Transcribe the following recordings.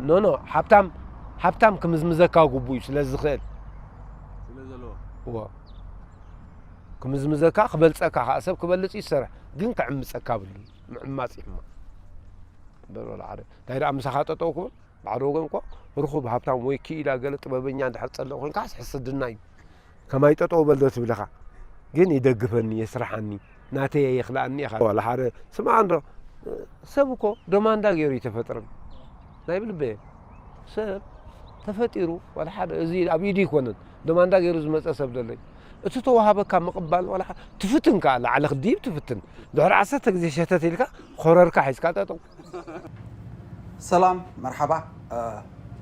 ኖ ኖ፣ ሃብታም፣ ሃብታም ክምዝምዘካ ግቡእ እዩ፣ ስለ ዝኽእል። እዎ። ክምዝምዘካ፣ ክበልጸካ፣ ከዓ ሰብ ክበልጽ ይሰርሕ፣ ግን ክዕምጸካ ብሉ። ምዕማጽ ይሕማ። በል ወላ ሓደ። እንታይ ደኣ ምሳኻ ጠጠው ክብል፣ ብሓደ ወገን እኮ ርኹብ ሃብታም ወይ ክኢላ ገለ ጥበበኛ እንድሕር ጸልእ ኮይንካስ ሕስድና እዩ። ከማይ ጠጠው በል ዶ ትብልኻ? ግን ይደግፈኒ፣ የስርሓኒ፣ ናተይ የኽልኣኒ ኢኻ። ዋላ ሓደ ስምዓ እንዶ፣ ሰብ እኮ ደማንዳ ገይሩ ይተፈጥርን። ናይ ብልበ ሰብ ተፈጢሩ፣ ዋላ ሓደ እዚ ኣብ ኢዱ ይኮነን፣ ደማንዳ ገይሩ ዝመጸ ሰብ ደለይ። እቲ ተዋሃበካ ምቕባል፣ ዋላ ሓደ ትፍትን ከኣ፣ ላዕሊ ክድይብ ትፍትን። ድሕሪ ዓሰርተ ግዜ ሸተት ኢልካ፣ ኾረርካ ሒዝካ ጠጠው። ሰላም፣ መርሓባ። እ፣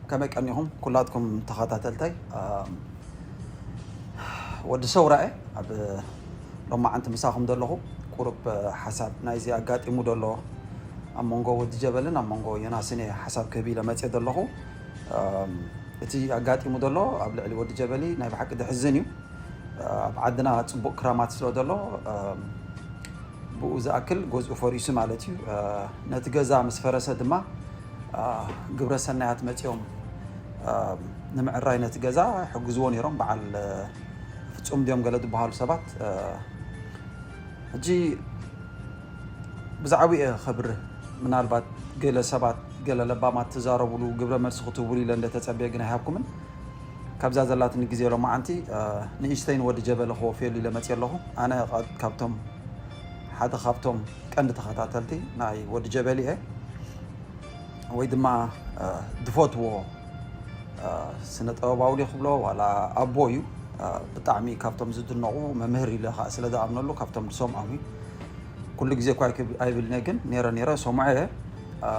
ከመይ ቀኒኹም ኩላትኩም ተኸታተልተይ? እ፣ ወዲ ሰውራ እየ። ኣብ ሎማዓንቲ ምሳኹም ዘለኹ ቁሩብ፣ እ፣ ሓሳብ ናይዚ ኣጋጢሙ ዘሎ ኣብ መንጎ ወዲ ጀበልን ኣብ መንጎ ዮናስን እየ ሓሳብ ክህብ ኢለ መፅየ ዘለኹ። እ፣ እቲ ኣጋጢሙ ዘሎ ኣብ ልዕሊ ወዲ ጀበሊ ናይ ብሓቂ ዘሕዝን እዩ። ኣብ ዓድና ፅቡቕ ክራማት ስለ ዘሎ፣ እ፣ ብኡ ዝኣክል ገዝኡ ፈሪሱ ማለት እዩ። እ፣ ነቲ ገዛ ምስ ፈረሰ ድማ፣ እ፣ ግብረ ሰናያት መፂኦም፣ እ፣ ንምዕራይ ነቲ ገዛ ሕግዝዎ ነይሮም። በዓል፣ እ፣ ፍፁም ድዮም ገለ ዝበሃሉ ሰባት፣ እ፣ ሕጂ ብዛዕባኡ እየ ከብርህ። ምናልባት ገለ ሰባት፣ ገለ ለባማት ትዛረቡሉ ግብረ መልሲ ክትህቡሉ ኢለ እንደ ተጸብየ ግን ኣይሃብኩምን። ካብዛ ዘላትኒ ግዜ ሎማዓንቲ፣ እ፣ ንእሽተይ ንወዲ ጀበሊ ክወፍየሉ ኢለ መጽየ ኣለኹ። ኣነ ቐ-፣ ካብቶም፣ ሓደ ካብቶም ቀንዲ ተኸታተልቲ ናይ ወዲ ጀበሊ እየ። ወይ ድማ፣ እ፣ ድፈትዎ፣ እ፣ ስነ ጥበባዊ ድየ ክብሎ ዋላ ኣቦ እዩ። እ፣ ብጣዕሚ ካብቶም ዝድነቑ መምህር ኢለ ኸዓ ስለ ዝኣምነሉ ካብቶም ዝሰምዖም እዩ። ኩሉ ግዜ እኳ ኣይክብ-፣ ኣይብልን እየ፣ ግን ነይረ ነይረ ሰምዖ እየ። እ፣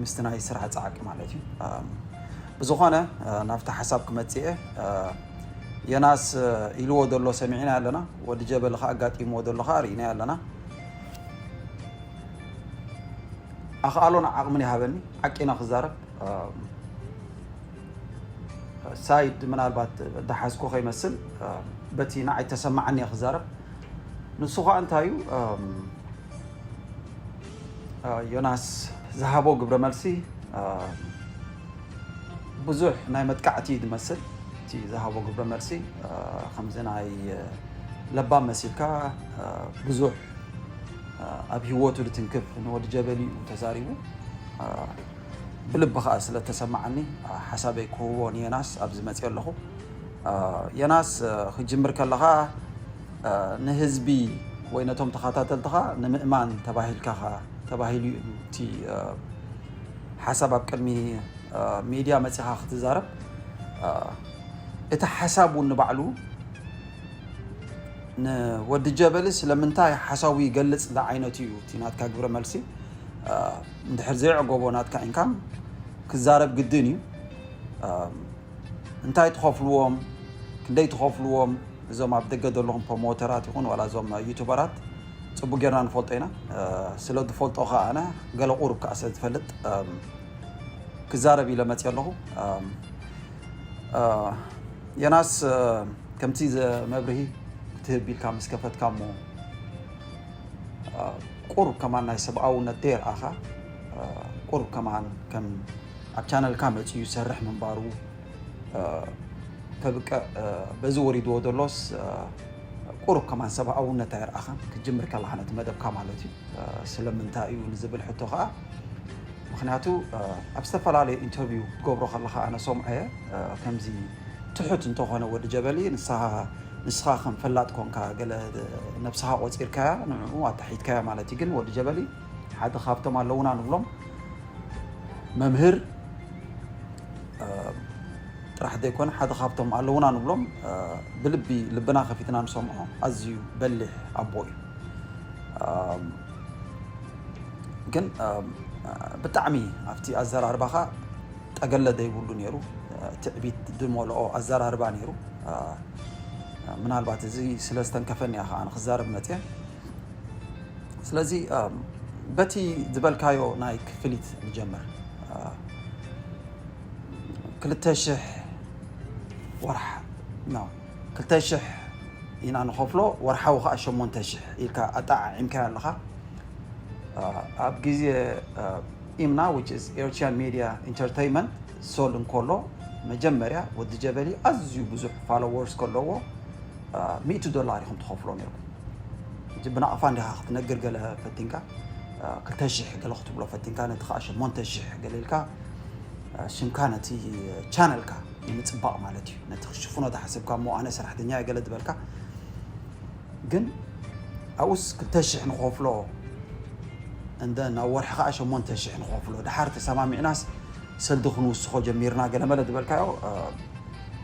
ምስቲ ናይ ስራሕ ጻዕቂ ማለት እዩ። እ፣ ብዝኾነ፣ እ፣ ናብቲ ሓሳብ ክመጽእ እየ። እ፣ የናስ፣ እ፣ ኢልዎ ዘሎ ሰሚዕና ኣለና። ወዲ ጀበሊ ኸዓ ኣጋጢምዎ ዘሎ ኸዓ ርኢና ኣለና። ኣኽኣሎን ዓቕምን ይሃበኒ፣ ሓቂና ክዛረብ። እ፣ ሳይድ ምናልባት እንዳሓዝኩ ከይመስል፣ እ፣ በቲ ንዓይ ተሰማዓኒ እየ ክዛረብ። ንሱ ኸዓ እንታይ እዩ፣ እ፣ እ፣ ዮናስ ዝሃቦ ግብረ መልሲ፣ እ፣ ብዙሕ ናይ መጥቃዕቲ እዩ ዝመስል። እቲ ዝሃቦ ግብረ መልሲ፣ እ፣ ከምዚ ናይ፣ እ፣ ለባም መሲልካ፣ እ፣ ብዙሕ፣ እ፣ ኣብ ህይወቱ ዝትንክፍ ንወዲ ጀበሊ እዩ ተዛሪቡ። እ፣ ብልቢ ኸዓ ስለ ተሰማዓኒ፣ እ፣ ሓሳበይ ክህቦ ንየናስ ኣብዚ መፅየ ኣለኹ። እ፣ የናስ፣ እ፣ ክጅምር ከለኻ፣ እ፣ ንህዝቢ ወይ ነቶም ተኸታተልትኻ ንምእማን ተባሂልካ ኸ-፣ ተባሂሉ እዩ እቲ፣ እ፣ ሓሳብ ኣብ ቅድሚ፣ እ፣ ሚድያ መፂኻ ክትዛረብ። እ፣ እቲ ሓሳብ እውን ንባዕሉ ንወዲ ጀበሊ ስለምንታይ ሓሳቡ ይገልፅ ዝዓይነቱ እዩ እቲ ናትካ ግብረ መልሲ። እ፣ እንድሕር ዘየዕገቦ ናትካ ኢንካም ክዛረብ ግድን እዩ። እ፣ እንታይ ትኸፍልዎም፣ ክንደይ ትኸፍልዎም፣ እዞም ኣብ ደገ ዘለኹም ፕሮሞተራት ይኹን ዋላ እዞም ዩቱበራት ፅቡቅ ጌርና ንፈልጦ ኢና። እ፣ ስለ ዝፈልጦ ከዓ ኣነ ገለ ቁሩብ ከዓ ስለ ዝፈልጥ፣ እ፣ ክዛረብ ኢለ መፅየ ኣለኹ። እ፣ እ፣ የናስ፣ እ፣ ከምቲ ዘ-፣ መብርሂ ክትህብ ኢልካ ምስ ከፈትካ እሞ፣ እ፣ ቁሩብ ከማን ናይ ሰብኣውነት ደይርኣኻ፣ እ፣ ቁሩብ ከማን ከም ኣብ ቻነልካ መፂኡ ይሰርሕ ምንባሩ፣ እ፣ ተብቅዕ፣ እ፣ በዚ ወሪድዎ ዘሎስ፣ እ፣ ቁሩብ ከማን ሰብኣውነት ኣይርኣኻን ክትጅምር ከለኻ ነቲ መደብካ ማለት እዩ። እ፣ ስለምንታይ እዩ ንዝብል ሕቶ ኸዓ፣ ምኽንያቱ፣ እ፣ ኣብ ዝተፈላለዩ ኢንተርቪው ክትገብሮ ከለኻ ኣነ ሰምዖ እየ፣ እ፣ ከምዚ ትሑት እንተኾነ ወዲ ጀበሊ፣ ንስኻ፣ ንስኻ ከም ፈላጥ ኮንካ፣ ገለ ነብስኻ ቆጺርካያ፣ ንዕኡ ኣታሒትካያ ማለት እዩ። ግን ወዲ ጀበሊ ሓደ ካብቶም ኣለዉና ንብሎም መምህር፣ እ፣ ጥራሕ ዘይኮነ፣ ሓደ ካብቶም ኣለዉና ንብሎም፣ እ፣ ብልቢ፣ ልብና ከፊትና ንሰምዖ ኣዝዩ በሊሕ ኣቦ እዩ። እ፣ ግን፣ እ፣ ብጣዕሚ ኣብቲ ኣዘራርባኻ ጠገለ ዘይብሉ ነይሩ፣ እ፣ ትዕቢት ዝመልኦ ኣዘራርባ ነይሩ። እ፣ ምናልባት እዚ ስለ ዝተንከፈኒ እያ ኸዓ ክዛረብ መፅየ። ስለዚ፣ እ፣ በቲ ዝበልካዮ ናይ ክፍሊት ንጀምር። እ፣ ክልተ ሽሕ ወርሓ፣ ኖ፣ ክልተ ሽሕ ኢና ንኸፍሎ፣ ወርሓዊ ኸዓ ሸሞንተ ሽሕ ኢልካ ኣጠዓዒምካዮ ኣለኻ። እ፣ ኣብ ግዜ፣ እ፣ ኢምና which is Eritrean Media Entertainment ሶል እንከሎ መጀመርያ ወዲ ጀበሊ ኣዝዩ ብዙሕ followers ከለዎ ሚእቲ ዶላር ኢኹም ትኸፍሎ ነርኩም። ሕጂ ብናቕፋ እንዲኻ ክትነግር ገለ ፈቲንካ ክልተ ሽሕ ገለ ክትብሎ ፈቲንካ ነቲ ከዓ ሸሞንተ ሽሕ ገለ ኢልካ ሽምካ ነቲ ቻነልካ ንምፅባቕ ማለት እዩ። ነቲ ክሽፍኖ ዝሓሰብካ እሞ ኣነ ሰራሕተኛ እየ ገለ ዝበልካ ግን ኣብኡስ ክልተ ሽሕ ንኸፍሎ እንደ ናብ ወርሒ ከዓ ሸሞንተ ሽሕ ንኸፍሎ ድሓር ተሰማሚዕናስ ሰልዲ ክንውስኾ ጀሚርና ገለመለ ዝበልካዮ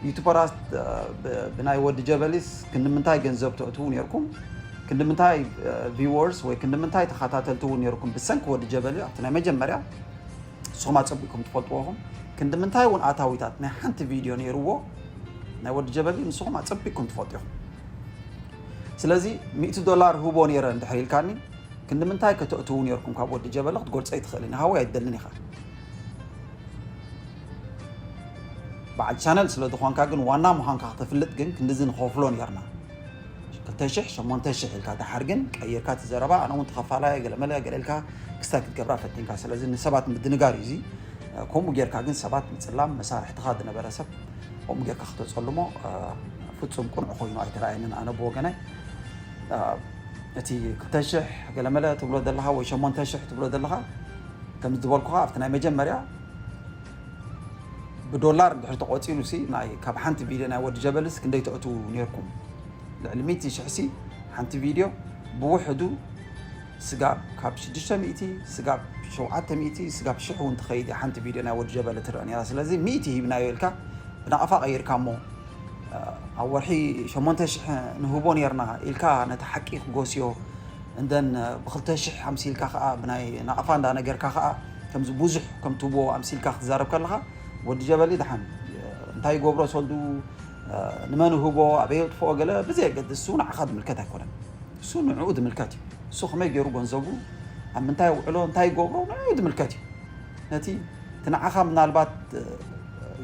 ዩቱበራት ብናይ ወዲ ጀበሊስ ክንዲ ምንታይ ገንዘብ ተእትዉ ነርኩም ክንዲ ምንታይ viewers ወይ ክንዲ ምንታይ ተኸታተልቲ እውን ነርኩም ብሰንኪ ወዲ ጀበሊ ኣብቲ ናይ መጀመርያ ንስኹም ኣፀቢቕኩም ትፈልጥዎ ኹም ክንዲ ምንታይ እውን ኣታዊታት ናይ ሓንቲ ቪድዮ ነይርዎ ናይ ወዲ ጀበሊ ንስኹም ኣፀቢቕኩም ትፈልጡ ኢኹም ስለዚ ሚእቲ ዶላር ህቦ ነይረ እንድሕር ኢልካኒ ክንዲ ምንታይ ከተእትዉ ነርኩም ካብ ወዲ ጀበሊ ክትገልፀ ይትኽእል ኢና ሃወይ ኣይትደልን ኢኻ በዓል ቻነል ስለ ዝኾንካ ግን ዋና ምዃንካ ክተፍልጥ ግን ክንድዚ ንኸፍሎ ነርና ክልተ ሽሕ ሸሞንተ ሽሕ ኢልካ ድሓር ግን ቀይርካ እቲ ዘረባ ኣነ እውን ተኸፋላይ ገለመለ ገለ ኢልካ ክስታይ ክትገብራ ፈቲንካ ስለዚ ንሰባት ምድንጋር እዩ እዚ ከምኡ ጌርካ ግን ሰባት ምፅላም መሳርሕትኻ ዝነበረ ሰብ ከምኡ ጌርካ ክተፀልሞ ፍፁም ቅኑዕ ኮይኑ ኣይተረኣየንን ኣነ ብወገናይ እቲ ክልተ ሽሕ ገለመለ ትብሎ ዘለኻ ወይ ሸሞንተ ሽሕ ትብሎ ዘለኻ ከም ዝበልኩኻ ኣብቲ ናይ መጀመርያ ብዶላር እንድሕር ተቆፂሩ ሲ ናይ ካብ ሓንቲ ቪድዮ ናይ ወዲ ጀበልስ ክንደይ ተእትዉ ነርኩም ልዕሊ ሚእቲ ሽሕ ሲ ሓንቲ ቪድዮ ብውሕዱ ስጋብ ካብ ሽዱሽተ ሚእቲ ስጋብ ሸውዓተ ሚእቲ ስጋብ ሽሕ እውን ትኸይድ እያ ሓንቲ ቪድዮ ናይ ወዲ ጀበሊ ትረአ ነራ ስለዚ ሚእቲ ሂብናዮ ኢልካ ብናቕፋ ቀይርካ እሞ ኣብ ወርሒ ሸሞንተ ሽሕ ንህቦ ነርና ኢልካ ነቲ ሓቂ ክጎስዮ እንደን ብክልተ ሽሕ ኣምሲልካ ከዓ ብናይ ናቕፋ እንዳነገርካ ከዓ ከምዚ ብዙሕ ከም ትህቦ ኣምሲልካ ክትዛረብ ከለካ ወዲ ጀበሊ ድሓን እንታይ ይገብሮ ሰልዱ ንመን ህቦ ኣበይ የጥፍኦ ገለ ብዘየገድስ እሱ ንዓኻ ዝምልከት ኣይኮነን እሱ ንዕኡ ዝምልከት እዩ እሱ ከመይ ገይሩ ገንዘቡ ኣብ ምንታይ ውዕሎ እንታይ ይገብሮ ንዕኡ ዝምልከት እዩ ነቲ እቲ ንዓኻ ምናልባት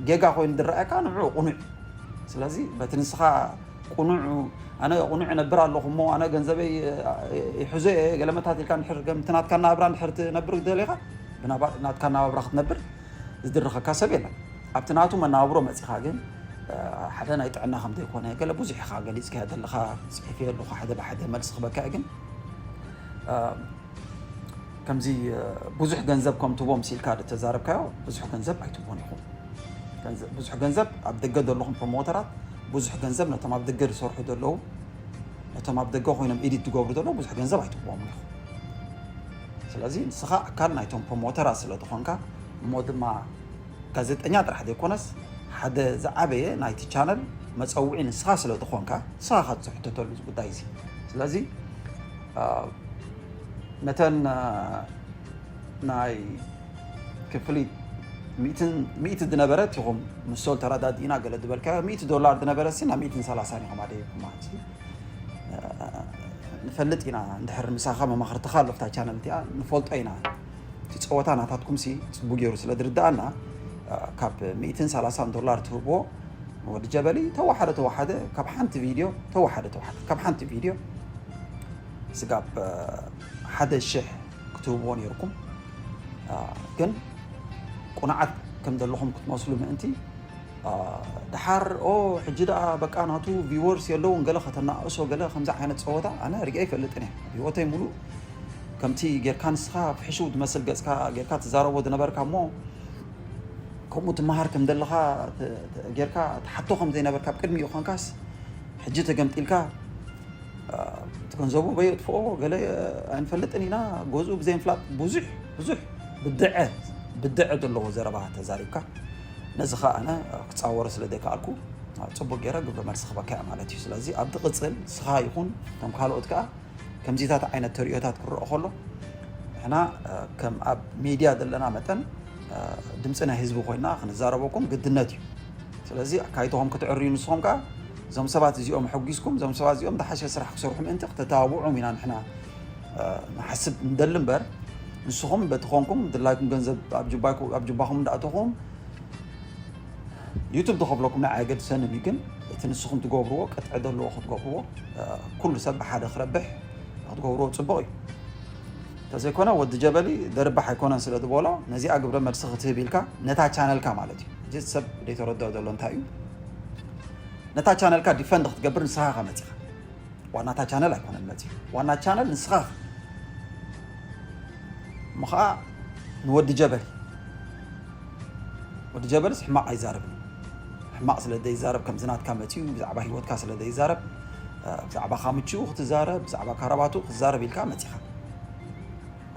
ጌጋ ኮይኑ ዝረኣየካ ንዕኡ ቁኑዕ ስለዚ በቲ ንስኻ ቁኑዕ ኣነ ቁኑዕ እነብር ኣለኹ እሞ ኣነ ገንዘበይ ይሕዞ እየ ገለመታት ኢልካ ንድሕር ከምቲ ናትካ ናብራ ንድሕር ትነብር ደሊኻ ብናትካ ናባብራ ክትነብር ዝድርኸካ ሰብ የለን ኣብቲ ናቱ መናብሮ መፂኻ ግን ሓደ ናይ ጥዕና ከም ዘይኮነ ገለ ብዙሕ ኢኻ ገሊፅካ ዘለኻ ፅሒፍ ኣለኹ ሓደ ብሓደ መልሲ ክበካ ግን ከምዚ ብዙሕ ገንዘብ ከም ትቦ ምሲልካ ተዛረብካዮ ብዙሕ ገንዘብ ኣይትቦን ኢኹም ብዙሕ ገንዘብ ኣብ ደገ ዘለኹም ፕሮሞተራት ብዙሕ ገንዘብ ነቶም ኣብ ደገ ዝሰርሑ ዘለዉ ነቶም ኣብ ደገ ኮይኖም ኤዲት ትገብሩ ዘለዉ ብዙሕ ገንዘብ ኣይትቦም ኢኹም ስለዚ ንስኻ ኣካል ናይቶም ፕሮሞተራት ስለ ዝኾንካ እሞ ድማ ጋዜጠኛ ጥራሕ ዘይኮነስ ሓደ ዝዓበየ ናይቲ ቻነል መፀውዒ ንስኻ ስለ ዝኾንካ ንስኻ ካ ትሕተተሉ እዚ ጉዳይ እዚ ስለዚ ነተን ናይ ክፍሊት ሚእቲ ዝነበረት ኢኹም ምስ ሶል ተረዳዲእና ገለ ዝበልካዮ ሚእቲ ዶላር ዝነበረ ሲ ናብ ሚእትን ሰላሳን ኢኹም ኣደይኩም ማለት ንፈልጥ ኢና እንድሕር ምሳኻ መማኽርትኻ ኣሎ ፍታ ቻነል እቲኣ ንፈልጦ ኢና እቲ ፀወታ ናታትኩም ሲ ፅቡ ገይሩ ስለ ዝርዳኣና ካብ ሚእትን ሰላሳን ዶላር ትህብዎ ወዲ ጀበሊ ተዋሓደ ተዋሓደ ካብ ሓንቲ ቪድዮ ተዋሓደ ተዋሓደ ካብ ሓንቲ ቪድዮ ስጋብ ሓደ ሽሕ ክትህብዎ ነይርኩም ግን ቁኑዓት ከም ዘለኹም ክትመስሉ ምእንቲ ድሓር ኦ ሕጂ ደኣ በቃ ናቱ viewers የለውን ገለ ከተናእሶ ገለ ከምዚ ዓይነት ፀወታ ኣነ ሪአ ይፈልጥን እየ ኣብ ህይወተይ ሙሉእ ከምቲ ጌርካ ንስኻ ፍሕሽው ዝመስል ገፅካ ጌርካ ትዛረቦ ዝነበርካ እሞ ከምኡ ትመሃር ከም ዘለኻ ጌርካ ትሓቶ ከም ዘይነበርካ ኣብ ቅድሚኡ ኮንካስ ሕጂ ተገምጢልካ እቲ ገንዘቡ በየጥፍኦ ገለ ኣይንፈልጥን ኢና ገዝኡ ብዘይምፍላጥ ብዙሕ ብዙሕ ብድዐ ብድዐ ዘለዎ ዘረባ ተዛሪብካ ነዚ ከዓ ኣነ ክፃወሮ ስለ ዘይከኣልኩ ፅቡቅ ገይረ ግብረ መልሲ ክበካ እያ ማለት እዩ ስለዚ ኣብ ዝቅፅል ስኻ ይኹን ከም ካልኦት ከዓ ከምዚታት ዓይነት ተሪኦታት ክረኦ ከሎ ንሕና ከም ኣብ ሚድያ ዘለና መጠን ድምፂ ናይ ህዝቢ ኮይና ክንዛረበኩም ግድነት እዩ ስለዚ ኣካይድኹም ክትዕርዩ ንስኹም ከዓ እዞም ሰባት እዚኦም ኣሐጒስኩም እዞም ሰባት እዚኦም ዝሓሸ ስራሕ ክሰርሑ ምእንቲ ክተተባብዑም ኢና ንሕና ንሓስብ ንደሊ እምበር ንስኹም በቲ ኾንኩም ድላይኩም ገንዘብ ኣብ ጅባኹም እንዳእተኹም ዩቱብ ዝኸፍለኩም ናይ ኣየገድሰንን እዩ ግን እቲ ንስኹም ትገብርዎ ቅጥዒ ዘለዎ ክትገብርዎ ኩሉ ሰብ ብሓደ ክረብሕ ክትገብርዎ ፅቡቕ እዩ ተዘይኮነ ወዲ ጀበሊ ደርባሕ ኣይኮነን ስለ ዝበሎ ነዚኣ ግብረ መልሲ ክትህብ ኢልካ ነታ ቻነልካ ማለት እዩ። እዚ ሰብ ዘይተረድኦ ዘሎ እንታይ እዩ? ነታ ቻነልካ ዲፈንድ ክትገብር ንስኻ ኢኻ መፂኻ። ዋናታ ቻነል ኣይኮነን መፂኡ። ዋና ቻነል ንስኻ ኢኻ። እሞ ኸዓ ንወዲ ጀበሊ፣ ወዲ ጀበልስ ሕማቕ ኣይዛረብን እዩ። ሕማቕ ስለ ዘይዛረብ፣ ከምዚ ናትካ መፂኡ ብዛዕባ ህይወትካ ስለ ዘይዛረብ፣ እ፣ ብዛዕባ ካምችኡ ክትዛረብ፣ ብዛዕባ ካራባቱ ክትዛረብ ኢልካ መፂኻ።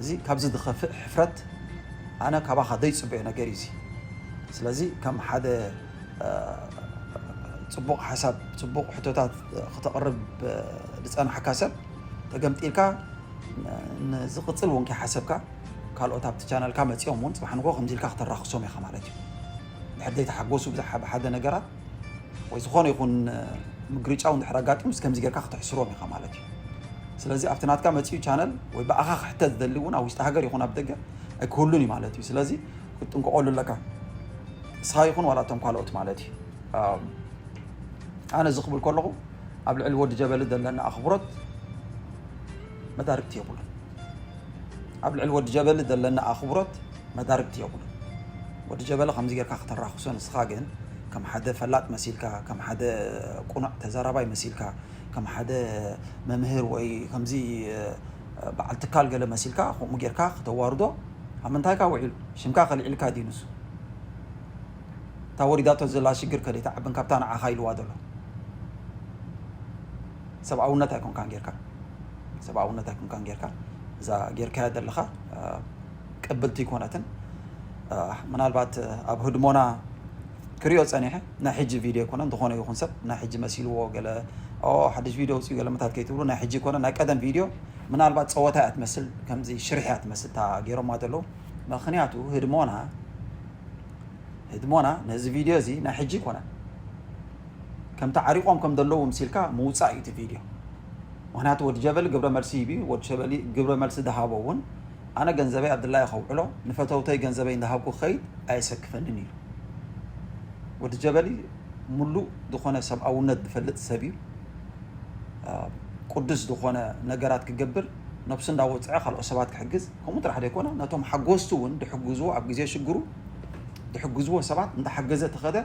እዚ ካብዚ ዝኸፍእ ሕፍረት ኣነ ካባኻ ዘይፅበዮ ነገር እዩ እዚ። ስለዚ ከም ሓደ፣ እ፣ ፅቡቕ ሓሳብ፣ ፅቡቕ ሕቶታት ክተቕርብ፣ እ፣ ዝፀናሕካ ሰብ ተገምጢልካ ን-፣ ንዝቕፅል እውን ከይሓሰብካ ካልኦት ኣብቲ ቻነልካ መፂኦም እውን ፅባሕ ንግሆ ከምዚ ኢልካ ክተራኽሶም ኢኻ ማለት እዩ። ድሕር ዘይተሓጎሱ ብዝሓ-፣ ብሓደ ነገራት ወይ ዝኾነ ይኹን፣ እ፣ ምግርጫው እንድሕር ኣጋጢሙስ ከምዚ ጌርካ ክተሕስሮም ኢኻ ማለት እዩ። ስለዚ ኣብቲ ናትካ መፂኡ ቻነል ወይ ብኣኻ ክሕተት ዝደሊ እውን ኣብ ውሽጢ ሃገር ይኹን ኣብ ደገ ኣይክህሉን እዩ ማለት እዩ። ስለዚ ክትጥንቀቐሉ ኣለካ። ንስኻ ይኹን ዋላ እቶም ካልኦት ማለት እዩ። ኣም፣ ኣነ እዚ ክብል ከለኹ ኣብ ልዕሊ ወዲ ጀበሊ ዘለና ኣኽብሮት መዳርግቲ የብሉን። ኣብ ልዕሊ ወዲ ጀበሊ ዘለና ኣኽብሮት መዳርግቲ የብሉን። ወዲ ጀበሊ ከምዚ ጌርካ ከተራኽሶ ንስኻ ግን ከም ሓደ ፈላጥ መሲልካ፣ ከም ሓደ ቁኑዕ ተዛራባይ መሲልካ፣ ከም ሓደ መምህር ወይ ከምዚ፣ እ፣ በዓል ትካል ገለ መሲልካ ከምኡ ጌርካ ከተዋርዶ ኣብ ምንታይካ ውዒሉ? ሽምካ ከልዒልካ ድዩ ንሱ? እታ ወሪዳቶ ዘላ ሽግር ከደይ ትዓብን ካብታ ንዓኻ ኢልዋ ዘሎ? ሰብኣውነት ኣይኮንካን ጌርካ፣ ሰብኣውነት ኣይኮንካን ጌርካ። እዛ ጌርካያ ዘለኻ፣ እ፣ ቅብልቲ ኣይኮነትን። እ፣ ምናልባት፣ እ፣ ኣብ ህድሞና ክሪኦ ጸኒሐ፣ ናይ ሕጂ ቪድዮ ኣይኮነን። ዝኾነ ይኹን ሰብ ናይ ሕጂ መሲልዎ ገለ፣ "ኦ፣ ሓድሽ ቪድዮ ኣውጺኡ" ገለ መታት ከይትብሉ፣ ናይ ሕጂ ኣይኮነን፣ ናይ ቀደም ቪድዮ። ምናልባት ጸወታ እያ ትመስል፣ ከምዚ ሽርሒ እያ ትመስል እታ ገይሮማ ዘለዉ። ምኽንያቱ ህድሞና፣ ህድሞና ነዚ ቪድዮ እዚ ናይ ሕጂ ኣይኮነን። ከምቲ ዓሪቖም ከም ዘለዉ ምሲልካ ምውጻእ እዩ እቲ ቪድዮ። ምኽንያቱ ወዲ ጀበሊ ግብረ መልሲ ሂቡ እዩ። ወዲ ጀበሊ ግብረ መልሲ ዝሃቦ እውን ኣነ ገንዘበይ ኣብ ድላየ ከውዕሎ፣ ንፈተውተይ ገንዘበይ እንዳሃብኩ ክኸይድ ኣየሰክፈንን ኢሉ። ወዲ ጀበሊ ሙሉእ ዝኾነ ሰብኣውነት ዝፈልጥ ሰብ እዩ። አ፣ ቅዱስ ዝኾነ ነገራት ክገብር፣ ነብሱ እንዳወፅዐ ካልኦት ሰባት ክሕግዝ፣ ከምኡ ጥራሕ ዘይኮነ ነቶም ሓጎስቱ እውን ድሕግዝዎ፣ ኣብ ግዜ ሽግሩ ድሕግዝዎ ሰባት እንዳሓገዘ ተኸደ።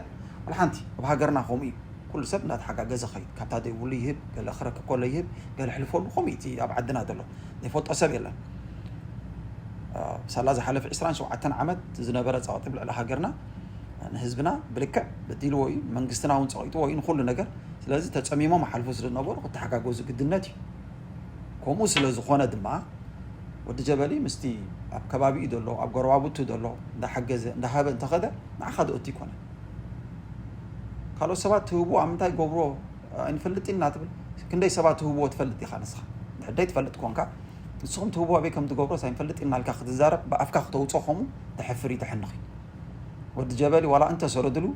ወላ ሓንቲ ኣብ ሃገርና ከምኡ እዩ። ኩሉ ሰብ እንዳተሓጋገዘ ኸይድ፣ ካብታ ዘይብሉ ይህብ፣ ገለ ክረክብ ከሎ ይህብ፣ ገለ ሕልፈሉ። ከምኡ እዩ እቲ ኣብ ዓድና ዘሎ፣ ዘይፈልጦ ሰብ የለን። አ፣ ሳላ ዝሓለፈ ዕስራን ሸውዓተን ዓመት ዝነበረ ጸቕጢ ኣብ ልዕሊ ሃገርና፣ ንህዝብና ብልክዕ በዲልዎ እዩ፣ መንግስትና እውን ጸቒጥዎ እዩ ንኹሉ ነገር። ስለዚ ተጸሚሞም ሓልፉ ስለ ዝነበሩ ክተሓጋገዙ ግድነት እዩ። ከምኡ ስለ ዝኾነ ድማ ወዲ ጀበሊ ምስቲ ኣብ ከባቢኡ ዘሎ፣ ኣብ ጎረባብቱ ዘሎ እንዳሓገዘ፣ እንዳሃበ እንተኸደ ንዓኻ ዝእቱ ይኮነ። ካልኦት ሰባት ትህብዎ ኣብ ምንታይ ገብሮ ኣይንፈልጥ ኢና ትብል። ክንደይ ሰባት ትህብዎ ትፈልጥ ኢኻ ንስኻ? ድሕር ደይ ትፈልጥ ኮንካ፣ ንስኹም ትህብዎ ኣበይ ከም ትገብሮስ ኣይንፈልጥ ኢና ኢልካ ክትዛረብ፣ ብኣፍካ ክተውጾ ከምኡ ተሕፍር እዩ፣ ተሕንኽ እዩ። ወዲ ጀበሊ ዋላ እንተሰረድሉ፣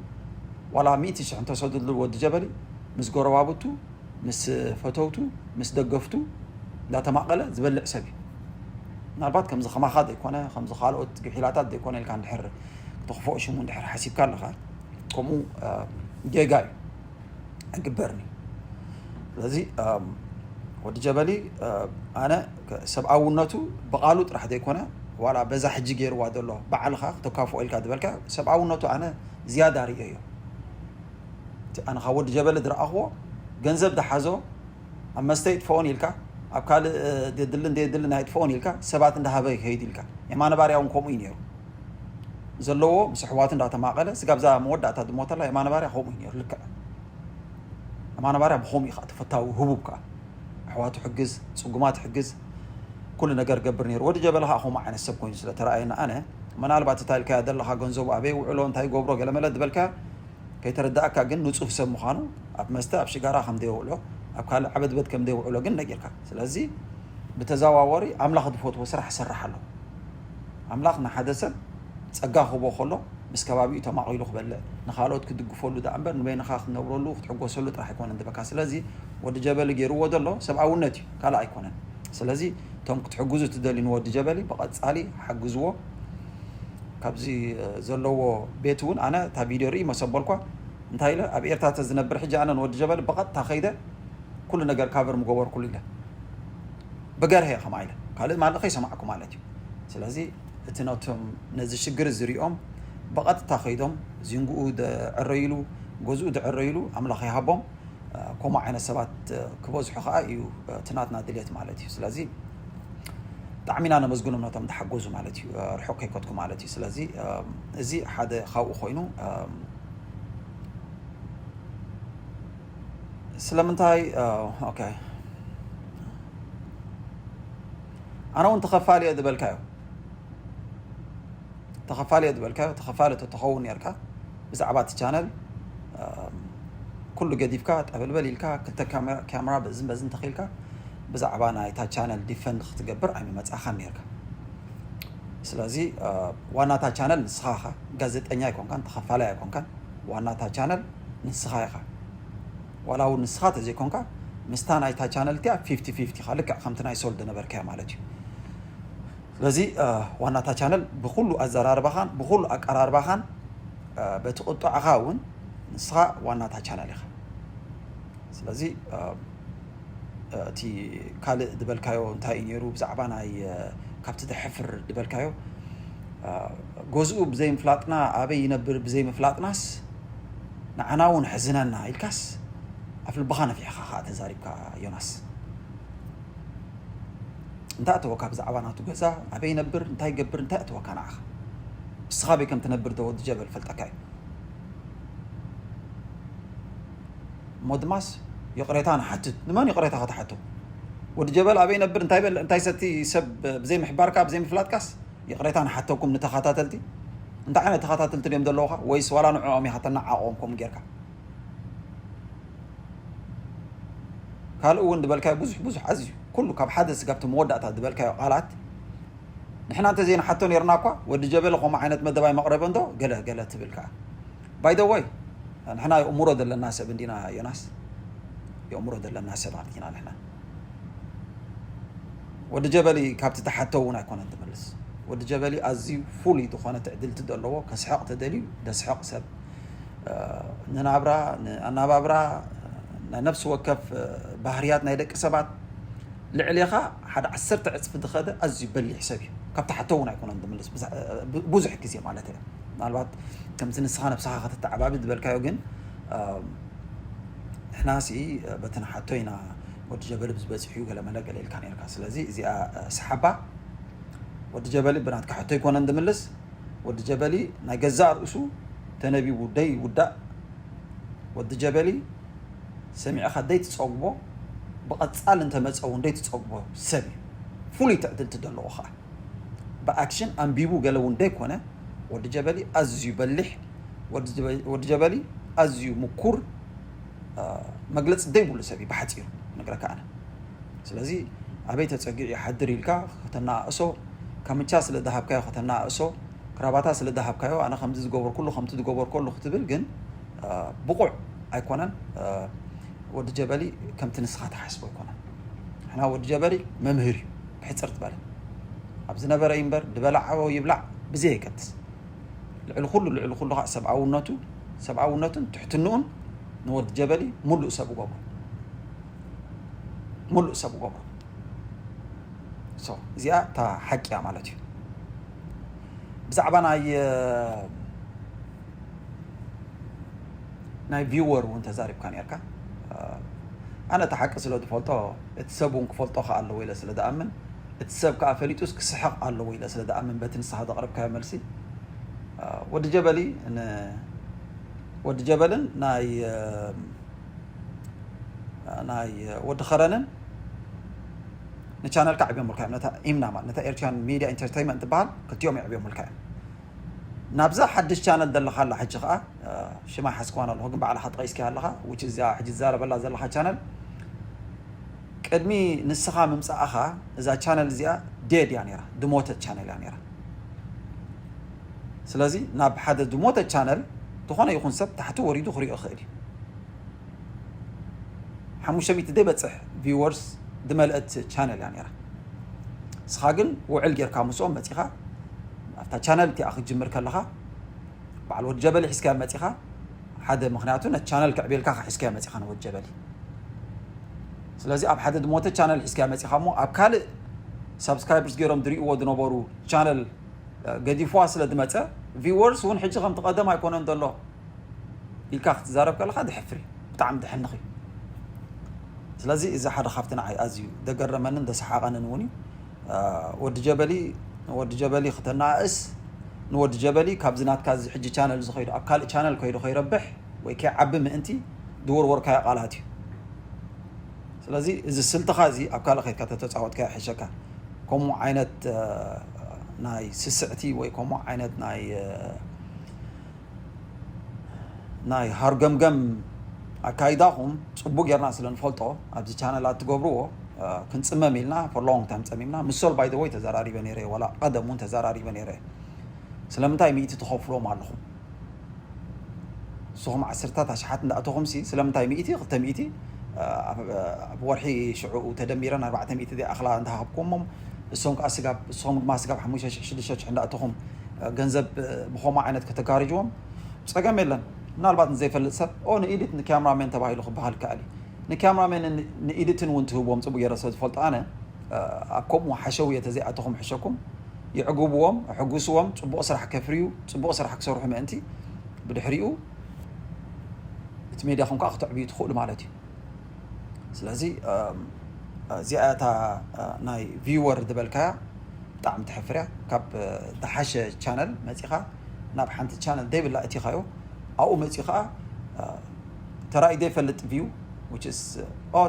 ዋላ ሚእቲ ሽሕ እንተሰረድሉ ወዲ ጀበሊ ምስ ጎረባብቱ፣ ምስ ፈተውቱ፣ ምስ ደገፍቱ እንዳተማቐለ ዝበልዕ ሰብ እዩ። ምናልባት ከምዚ ከማኻ ዘይኮነ፣ ከምዚ ካልኦት ግሒላታት ዘይኮነ ኢልካ እንድሕር ክተኽፍኦ ሽሙ እንድሕር ሓሲብካ ኣለኻ፣ ከምኡ፣ አ፣ ጌጋ እዩ። ኣይግበርን እዩ። ስለዚ፣ ኣም፣ ወዲ ጀበሊ፣ አ፣ ኣነ ከ-፣ ሰብኣውነቱ ብቓሉ ጥራሕ ዘይኮነ፣ ዋላ በዛ ሕጂ ገይርዋ ዘሎ ባዕልኻ ክተካፍኦ ኢልካ ዝበልካ ሰብኣውነቱ ኣነ ዝያዳ ርእየዮ። እቲ ኣነ ካብ ወዲ ጀበሊ ዝረኣኽዎ፣ ገንዘብ ዝሓዞ ኣብ መስተ ይጥፍኦን ኢልካ፣ ኣብ ካልእ፣ እ፣ ዘድልን ዘየድልን ኣይጥፍኦን ኢልካ፣ ሰባት እንዳሃበ ይኸይድ ኢልካ። የማነ ባርያ እውን ከምኡ እዩ ነይሩ። ዘለዎ ምስ ኣሕዋቱ እንዳተማቐለ፣ ስጋብ እዛ መወዳእታ ዝሞተላ የማነ ባርያ ከምኡ እዩ ነይሩ። ልክዕ የማነ ባርያ ብኸምኡ እዩ ከዓ ተፈታዊ፣ ህቡብ ከዓ። ኣሕዋቱ ሕግዝ፣ ጽጉማት ሕግዝ፣ ኩሉ ነገር ገብር ነይሩ። ወዲ ጀበሊ ከዓ ከምኡ ዓይነት ሰብ ኮይኑ ስለ ተረኣየና፣ ኣነ ምናልባት እታ ኢልካያ ዘለኻ ገንዘቡ ኣበይ ውዕሎ፣ እንታይ ይገብሮ፣ ገለመለ ዝበልካያ፣ ከይተረዳእካ ግን ንጹህ ሰብ ምዃኑ፣ ኣብ መስተ፣ ኣብ ሽጋራ ከም ደየውዕሎ፣ ኣብ ካልእ ዓበድበድ ከም ደየውዕሎ ግን ነጊርካ። ስለዚ ብተዘዋዋሪ ኣምላኽ ዝፈትዎ ስራሕ ይሰርሕ ኣሎ። ኣምላኽ ንሓደ ሰብ ጸጋ ክህቦ ከሎ፣ ምስ ከባቢኡ ተማቒሉ ክበልዕ፣ ንኻልኦት ክድግፈሉ ደኣ እምበር፣ ንበይንኻ ክትነብረሉ፣ ክትሕጎሰሉ ጥራሕ ኣይኮነን ዝበካ። ስለዚ ወዲ ጀበሊ ገይርዎ ዘሎ ሰብኣውነት እዩ፣ ካልእ ኣይኮነን። ስለዚ እቶም ክትሕግዙ ትደልዩ ንወዲ ጀበሊ ብቐጻሊ ሓግዝዎ። ካብዚ፣ እ፣ ዘለዎ ቤት እውን ኣነ እታ ቪድዮ ርኢ መሰበልኳ። እንታይ ኢለ፣ ኣብ ኤርትራ ተዝነብር ሕጂ ኣነ ንወዲ ጀበሊ ብቐጥታ ከይደ ኩሉ ነገር ካቨር ምገበርኩሉ ኢለ። ብገርሀ ከምኣ ኢለ። ካልእ ማለት ከይሰማዕኩ ማለት እዩ። ስለዚ እቲ ነቶም ነዚ ሽግር ዝሪኦም ብቐጥታ ከይዶም ዚንግኡ ዝዕረይሉ፣ ገዝኡ ዝዕረይሉ ኣምላኽ ይሃቦም። ከምኡ ዓይነት ሰባት ክበዝሑ ከዓ እዩ እቲ ናትና ድሌት ማለት እዩ። ስለዚ ብጣዕሚ ኢና ነመስግኖም ነቶም ተሓገዙ ማለት እዩ። ርሑቕ ከይከድኩ ማለት እዩ። ስለዚ እዚ ሓደ ካብኡ ኮይኑ ስለምንታይ ኦኬ ኣነ እውን ተኸፋሊ እየ ዝበልካዮ ተኸፋሊ እየ ዝበልካዮ ተኸፋሊ ተተኸውን ነርካ ብዛዕባ እቲ ቻነል ኩሉ ገዲፍካ ጠበልበል ኢልካ ክልተ ካሜራ በዝን በዝን ተኺልካ ብዛዕባ ናይታ ቻነል ዲፈንድ ክትገብር ኣይመመፃእኻን ነርካ ስለዚ ዋናታ ቻነል ንስኻ ኢኻ ጋዜጠኛ ኣይኮንካን ተኸፋላይ ኣይኮንካን ዋናታ ቻነል ንስኻ ኢኻ ዋላ እውን ንስኻ ተዘይኮንካ ምስታ ናይታ ቻነል እቲኣ ፊፍቲ ፊፍቲ ኢኻ ልክዕ ከምቲ ናይ ሶል ዝነበርካዮ ማለት እዩ ስለዚ ዋናታ ቻነል ብኩሉ ኣዘራርባኻን ብኩሉ ኣቀራርባኻን በቲ ቁጣዕኻ እውን ንስኻ ዋናታ ቻነል ኢኻ ስለዚ እቲ ካልእ ዝበልካዮ እንታይ እዩ ነይሩ ብዛዕባ ናይ ካብቲ ዘሕፍር ዝበልካዮ ገዝኡ ብዘይምፍላጥና ኣበይ ይነብር ብዘይምፍላጥናስ ንዓና እውን ሕዝነና ኢልካስ ኣፍልብኻ ነፊሕኻ ከዓ ተዛሪብካ ዮናስ እንታይ ኣተወካ ብዛዕባ ናቱ ገዛ ኣበይ ይነብር እንታይ ይገብር እንታይ ኣተወካ ንዓኻ ንስኻ ኣበይ ከም ትነብር ዶ ወዲ ጀበል ፈልጠካ እዩ እሞ ድማስ ይቕሬታ ንሓትት ንመን ይቕሬታ ክትሓቶ ወዲ ጀበል ኣበይ ነብር እንታይ በል እንታይ ሰቲ ሰብ ብዘይ ምሕባርካ ብዘይ ምፍላጥካስ ይቕሬታ ንሓተኩም ንተኸታተልቲ እንታይ ዓይነት ተኸታተልቲ ድዮም ዘለውኻ ወይስ ዋላ ንዕኦም ኢኻ ተናዓቆም ከምኡ ጌርካ ካልእ እውን ዝበልካዮ ብዙሕ ብዙሕ ኣዝዩ ኩሉ ካብ ሓደ ስጋብ መወዳእታ ዝበልካዮ ቃላት ንሕና እንተዘይንሓቶ ነርና እኳ ወዲ ጀበሊ ከምኡ ዓይነት መደብ ኣይመቕረበ እንዶ ገለ ገለ ትብል ከዓ by the way ንሕና የእምሮ ዘለና ሰብ እንዲና ዮናስ የእምሮ ዘለና ሰባት ኢና ንሕና ወዲ ጀበሊ ካብቲ ተሓቶ እውን ኣይኮነን ትምልስ ወዲ ጀበሊ ኣዝዩ ፍሉይ ዝኾነ ትዕድልቲ ዘለዎ ከስሕቕ ተደልዩ ደስሕቕ ሰብ ንናብራ ንኣናባብራ ናይ ነፍሲ ወከፍ ባህርያት ናይ ደቂ ሰባት ልዕሌኻ ሓደ ዓሰርተ ዕፅፊ ዝኸደ ኣዝዩ በሊሕ ሰብ እዩ ካብ ተሓቶ እውን ኣይኮነን ዝምልስ ብዙሕ ግዜ ማለት እያ ምናልባት ከምዚ ንስኻ ነብስኻ ከተተዓባቢ ዝበልካዮ ግን ንሕና ሲ በቲ ንሓቶ ኢና ወዲ ጀበሊ ብዝበፅሑ እዩ ገለመለ ገለ ኢልካ ነርካ ስለዚ እዚኣ ሰሓባ ወዲ ጀበሊ ብናትካ ሕቶ ኣይኮነን ዝምልስ ወዲ ጀበሊ ናይ ገዛእ ርእሱ ተነቢቡ ደይ ውዳእ ወዲ ጀበሊ ሰሚዕኻ ደይ ትፀግቦ ብቐፃል እንተመፀ እውን ደይ ትፀግቦ ሰብ እዩ ፍሉይ ትዕድልቲ ዘለዎ ከዓ ብኣክሽን ኣንቢቡ ገለ እውን ደይኮነ ወዲ ጀበሊ ኣዝዩ በሊሕ ወዲ ጀበሊ ኣዝዩ ምኩር መግለፂ ደይብሉ ሰብ እዩ ብሓፂሩ ነግረካ ኣነ ስለዚ ኣበይ ተፀጊዑ ይሓድር ኢልካ ከተናእሶ ካምቻ ስለ ዝሃብካዮ ከተናእሶ ክራባታ ስለ ዝሃብካዮ ኣነ ከምዚ ዝገበርኩሉ ከምቲ ዝገበርኩሉ ክትብል ግን ብቑዕ ኣይኮነን ወዲ ጀበሊ ከምቲ ንስኻ ትሓስቦ ኣይኮነን ንሕና ወዲ ጀበሊ መምህር እዩ ብሕፅር ዝበለ ኣብ ዝነበረ እዩ እምበር ዝበላዓዎ ይብላዕ ብዘየገድስ ልዕሊ ኩሉ ልዕሊ ኩሉ ከዓ ሰብኣውነቱ ሰብኣውነቱን ትሕትንኡን ንወዲ ጀበሊ ሙሉእ ሰብ ገብሮ ሙሉእ ሰብ ገብሮ እዚኣ እታ ሓቂ እያ ማለት እዩ ብዛዕባ ናይ ናይ viewer እውን ተዛሪብካ ነርካ ኣነ እቲ ሓቂ ስለ ዝፈልጦ እቲ ሰብ እውን ክፈልጦ ከ ኣለዎ ኢለ ስለ ዝኣምን እቲ ሰብ ከዓ ፈሊጡስ ክስሕቕ ኣለዎ ኢለ ስለ ዝኣምን በቲ ንስኻ ዘቕረብካዮ መልሲ ወዲ ጀበሊ ወዲ ጀበልን ናይ ናይ ወዲ ኸረንን ንቻነልካ ዕብዮምልካ እዮም ነታ ኢምና ማለት ነታ ኤርትራን ሚድያ ኢንተርቴይንመንት ትበሃል ክልቲኦም የዕብዮምልካ እዮም ናብዛ ሓድሽ ቻነል ዘለኻ ኣላ ሕጂ ከዓ ሽማ ሓዝክዋን ኣለኹ ግን ባዕልኻ ጠቂስኪ ኣለኻ ውጭ እዚኣ ሕጂ ዝዛረበላ ዘለኻ ቻነል ቅድሚ ንስኻ ምምፃእኻ እዛ ቻነል እዚኣ ዴድ እያ ነራ ዝሞተት ቻነል እያ ነራ ስለዚ ናብ ሓደ ዝሞተ ቻነል ዝኾነ ይኹን ሰብ ታሕቲ ወሪዱ ክሪኦ ይኽእል እዩ ሓሙሽተ ሚእቲ ዘይበፅሕ ቪወርስ ዝመልአት ቻነል እያ ነራ ንስኻ ግን ውዕል ጌርካ ምስኦም መፂኻ ኣብታ ቻነል እቲኣ ክትጅምር ከለኻ በዓል ወዲ ጀበሊ ሒዝካዮ መፂኻ ሓደ ምክንያቱ ነቲ ቻነል ክዕብየልካ ሒዝካዮ መፂኻ ንወዲ ጀበሊ ስለዚ ኣብ ሓደ ዝሞተ ቻነል ሒዝካዮ መፂኻ እሞ ኣብ ካልእ ሳብስክራይበርስ ገይሮም ዝርእይዎ ዝነበሩ ቻነል ገዲፍዋ ስለ ዝመፀ፣ ቪወርስ እውን ሕጂ ከምቲ ቀደም ኣይኮነን ዘሎ ኢልካ ክትዛረብ ከለካ ድሕፍር እዩ። ብጣዕሚ ድሕንኽ እዩ። ስለዚ እዚ ሓደ ካብቲ ንዓይ ኣዝዩ ደገረመንን ደሰሓቐንን እውን እዩ። ወዲ ጀበሊ ወዲ ጀበሊ ክተናእስ ንወዲ ጀበሊ ካብዚ ናትካ እዚ ሕጂ ቻነል ዝኸይዱ ኣብ ካልእ ቻነል ከይዱ ከይረብሕ ወይ ከይዓቢ ምእንቲ ዝወርወርካዮ ቃላት እዩ። ስለዚ እዚ ስልትኻ እዚ ኣብ ካልእ ከይድካ ተተፃወትካ ይሕሸካ። ከምኡ ዓይነት ናይ ስስዕቲ ወይ ከምኡ ዓይነት ናይ ናይ ሃርገምገም ኣካይዳኹም ፅቡቅ ጌርና ስለ ንፈልጦ ኣብዚ ቻነላት ትገብርዎ ክንፅመም ኢልና for long time ፀሚምና። ምሶል ባይ ወይ ተዘራሪበ ነይረ፣ ዋላ ቀደም እውን ተዘራሪበ ነይረ። ስለምንታይ ሚእቲ ትኸፍልዎም ኣለኹም? ንስኹም ዓሰርታት ኣሽሓት እንዳእተኹም ሲ ስለምንታይ ሚእቲ ክልተ ሚእቲ ኣብ ወርሒ ሽዑ ተደሚረን ኣርባዕተ ሚእቲ ዘይኣኽላ እንዳሃብኩሞም እሶም ከዓ ስጋብ እሶም ድማ ስጋብ ሓሙሽተ ሽሕ ሽዱሽተ ሽሕ እንዳእተኹም ገንዘብ ብኸምኡ ዓይነት ከተጋርጅዎም ፀገም የለን። ምናልባት ንዘይፈልጥ ሰብ ኦ ንኢዲት ንካሜራሜን ተባሂሉ ክበሃል ይከኣል እዩ። ንካሜራሜን ንኢዲትን እውን ትህብዎም ፅቡቅ ገይረ ስለ ዝፈልጦ ኣነ ኣብ ከምኡ ሓሸውየ ተዘይኣተኹም ሕሸኩም ይዕግብዎም፣ ኣሕጉስዎም፣ ፅቡቕ ስራሕ ከፍርዩ፣ ፅቡቕ ስራሕ ክሰርሑ ምእንቲ ብድሕሪኡ እቲ ሜድያኹም ከዓ ክተዕብዩ ትኽእሉ ማለት እዩ። ስለዚ እዚኣ እታ ናይ ቪወር ዝበልካያ ብጣዕሚ ተሕፍርያ። ካብ ዝሓሸ ቻነል መፂኻ ናብ ሓንቲ ቻነል ደይብላ እቲኻዮ ኣብኡ መፂኡ ከዓ ተራእዩ ዘይፈልጥ ቪው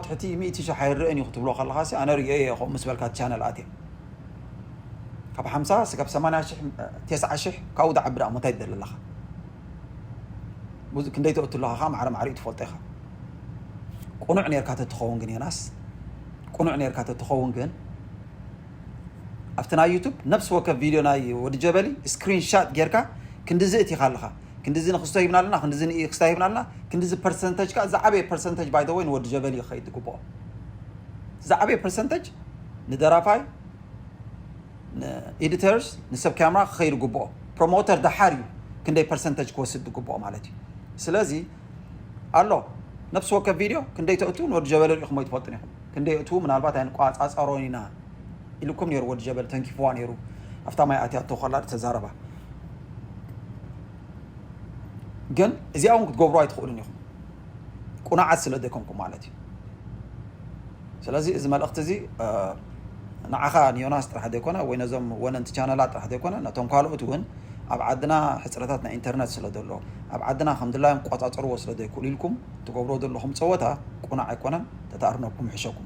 ትሕቲ ሚእቲ ሽሕ ኣይረእን እዩ ክትብሎ ከለኻ ኣነ ርእየ እየ ከምኡ ምስ በልካ ቻነል ኣትየ ካብ ሓምሳ ስጋብ ሰማንያ ሽሕ ተስዓ ሽሕ ካብኡ ዝዓቢ ደኣ እንታይ ትደሊ ኣለኻ? ክንደይ ተእቱ ኣለኻ ከዓ ማዕረ ማዕሪኡ ትፈልጦ ኢኻ። ቁኑዕ ኔርካ ተትኸውን ግን ዮናስ ቁኑዕ ኔርካ ተትኸውን ግን ኣብቲ ናይ ዩቱብ ነብሲ ወከፍ ቪድዮ ናይ ወዲ ጀበሊ ስክሪን ሻት ጌርካ ክንድዚ እቲኻ ኣለኻ። ክንድዚ ንክስቶ ሂብና ኣለና፣ ክንድዚ ንክስታ ሂብና ኣለና፣ ክንድዚ ፐርሰንተጅ ከዓ ዝዓበየ ፐርሰንተጅ ባይ ወይ ንወዲ ጀበሊ ክኸይድ ዝግብኦ ዝዓበየ ፐርሰንተጅ ንደራፋይ ንኤዲተርስ ንሰብ ካሜራ ክኸይድ ግብኦ። ፕሮሞተር ደሓር እዩ ክንደይ ፐርሰንተጅ ክወስድ ዝግብኦ ማለት እዩ። ስለዚ ኣሎ ነብሲ ወከፍ ቪድዮ ክንደይ ተእቱ ንወዲ ጀበለ ሪኢኹም ኣይትፈልጡን ኢኹም። ክንደይ እቱ ምናልባት ኣይንቋፃፀሮን ኢና ኢልኩም ነይሩ። ወዲ ጀበል ተንኪፍዋ ነይሩ ኣብታ ማይ ኣትያቶ ከላ ተዛረባ። ግን እዚኣ እውን ክትገብሩ ኣይትኽእሉን ኢኹም ቁኑዓት ስለ ዘይኮንኩም ማለት እዩ። ስለዚ እዚ መልእኽቲ እዚ ንዓኻ ንዮናስ ጥራሕ ዘይኮነ ወይ ነዞም ወነንቲ ቻነላት ጥራሕ ዘይኮነ ነቶም ካልኦት እውን ኣብ ዓድና ሕፅረታት ናይ ኢንተርነት ስለ ዘሎ ኣብ ዓድና ከም ድላዮም ቆፃፀርዎ ስለ ዘይክእሉ ኢልኩም ትገብሮ ዘለኹም ፀወታ ቁኑዕ ኣይኮነን። ተተኣርነብኩም ሕሸኩም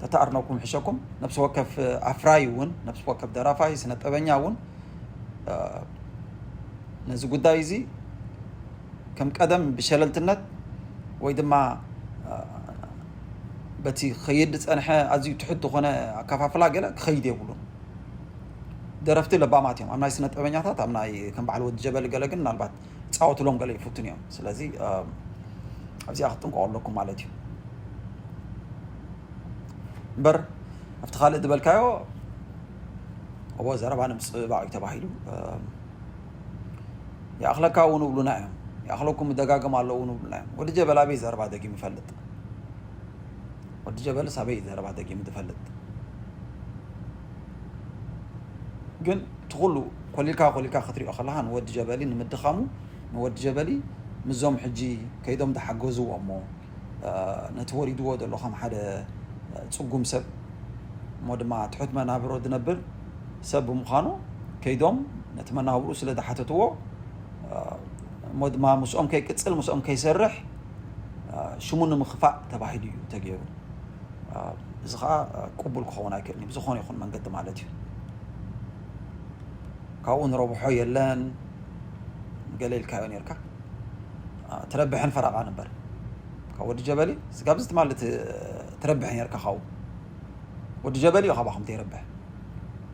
ተተኣርነብኩም ሕሸኩም። ነብሲ ወከፍ ኣፍራይ እውን ነብሲ ወከፍ ደራፋይ ስነጠበኛ እውን ነዚ ጉዳይ እዚ ከም ቀደም ብሸለልትነት ወይ ድማ በቲ ክኸይድ ዝፀንሐ ኣዝዩ ትሑት ዝኾነ ኣከፋፍላ ገለ ክኸይድ የብሉን። ደረፍቲ ለባማት እዮም ኣብ ናይ ስነ ጥበበኛታት ኣብ ናይ ከም በዓል ወዲ ጀበሊ ገለ ግን ምናልባት ፃወትሎም ገለ ይፍቱን እዮም። ስለዚ ኣብዚኣ ክትጥንቀቑ ኣለኩም ማለት እዩ። እምበር ኣብቲ ካልእ ዝበልካዮ እዎ ዘረባ ንምፅብባቕ እዩ ተባሂሉ ይኣኽለካ እውን ይብሉና እዮም። ይኣኽለኩም ደጋግም ኣለዉ እውን ይብሉና እዮም። ወዲ ጀበል ኣበይ ዘረባ ደጊሙ ይፈልጥ? ወዲ ጀበልስ ኣበይ ዘረባ ደጊሙ ዝፈልጥ? ግን እቲ ኩሉ ኮሊልካ ኮሊልካ ክትሪኦ ከለካ ንወዲ ጀበሊ ንምድኻሙ ንወዲ ጀበሊ ምዞም ሕጂ ከይዶም ዝሓገዝዎ እሞ ነቲ ወሪድዎ ዘሎ ከም ሓደ ፅጉም ሰብ እሞ ድማ ትሑት መናብሮ ዝነብር ሰብ ብምዃኑ ከይዶም ነቲ መናብርኡ ስለ ዝሓተትዎ እሞ ድማ ምስኦም ከይቅፅል ምስኦም ከይሰርሕ ሽሙ ንምኽፋእ ተባሂሉ እዩ ተገይሩ። እዚ ከዓ ቅቡል ክኸውን ኣይክእልን እዩ ብዝኾነ ይኹን መንገዲ ማለት እዩ። ካብኡ ንረብሖ የለን ገለ ኢልካዮ ነርካ ትረብሕን ፈረቓን እምበር ካብ ወዲ ጀበሊ ስጋብዚ ትማሊ ትረብሕ ነርካ ካብኡ ወዲ ጀበሊ እዩ ካባኹም ተይረብሕ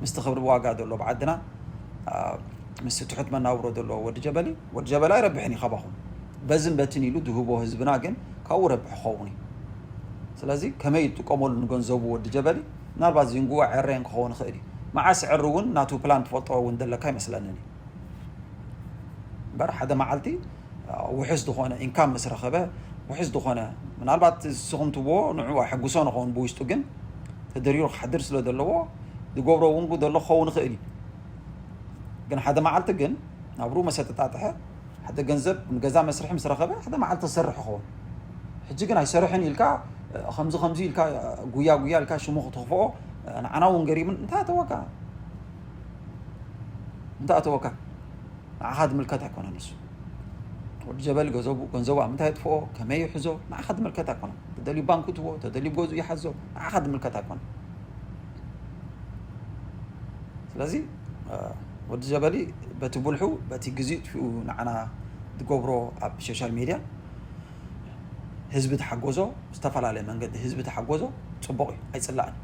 ምስቲ ክብሪ ዋጋ ዘሎ ብዓድና ምስ ትሑት መናብሮ ዘለዎ ወዲ ጀበሊ ወዲ ጀበሊ ኣይረብሕን እዩ ካባኹም በዝን በትን ኢሉ ዝህቦ ህዝብና ግን ካብኡ ረብሕ ክኸውን እዩ። ስለዚ ከመይ ይጥቀመሉ ንገንዘቡ ወዲ ጀበሊ ምናልባት ዝንግዎ ዕረየን ክኸውን ይኽእል እዩ። መዓስ ዕሪ እውን ናቱ ፕላን ትፈልጦ እውን ዘለካ ይመስለንን እዩ። እምበር ሓደ መዓልቲ ውሕስ ዝኾነ ኢንካም ምስ ረኸበ ውሕስ ዝኾነ ምናልባት ንስኹም ትብዎ ንዕኡ ኣሕጉሶ ንኸውን ብውሽጡ ግን እቲ ተደሪሩ ክሓድር ስለ ዘለዎ ዝገብሮ እውን ዘሎ ክኸውን ይኽእል እዩ። ግን ሓደ መዓልቲ ግን ናብሩ መሰተጣጥሐ ሓደ ገንዘብ ንገዛ መስርሒ ምስ ረኸበ ሓደ መዓልቲ ተሰርሕ ክኸውን። ሕጂ ግን ኣይሰርሕን ኢልካ ከምዚ ከምዚ ኢልካ ጉያ ጉያ ኢልካ ሽሙ ክትኽፍኦ ንዓና እውን ገሪምን እንታይ ኣተወካ? እንታይ ኣተወካ? ንዓኻ ዝምልከት ኣይኮነን እሱ። ወዲ ጀበሊ ገንዘቡ ገንዘቡ ኣብ ምንታይ የጥፍኦ ከመይ ይሕዞ ንዓኻ ዝምልከት ኣይኮነን። ተደልዩ ባንክ ትዎ ተደልዩ ገዙ ይሓዞ ንዓኻ ዝምልከት ኣይኮነን። ስለዚ ወዲ ጀበሊ በቲ ብልሑ በቲ ግዜ ጥፊኡ ንዓና ዝገብሮ ኣብ ሶሻል ሚድያ ህዝቢ ተሓጎዞ ብዝተፈላለየ መንገዲ ህዝቢ ተሓጎዞ ፅቡቕ እዩ ኣይፅላእን።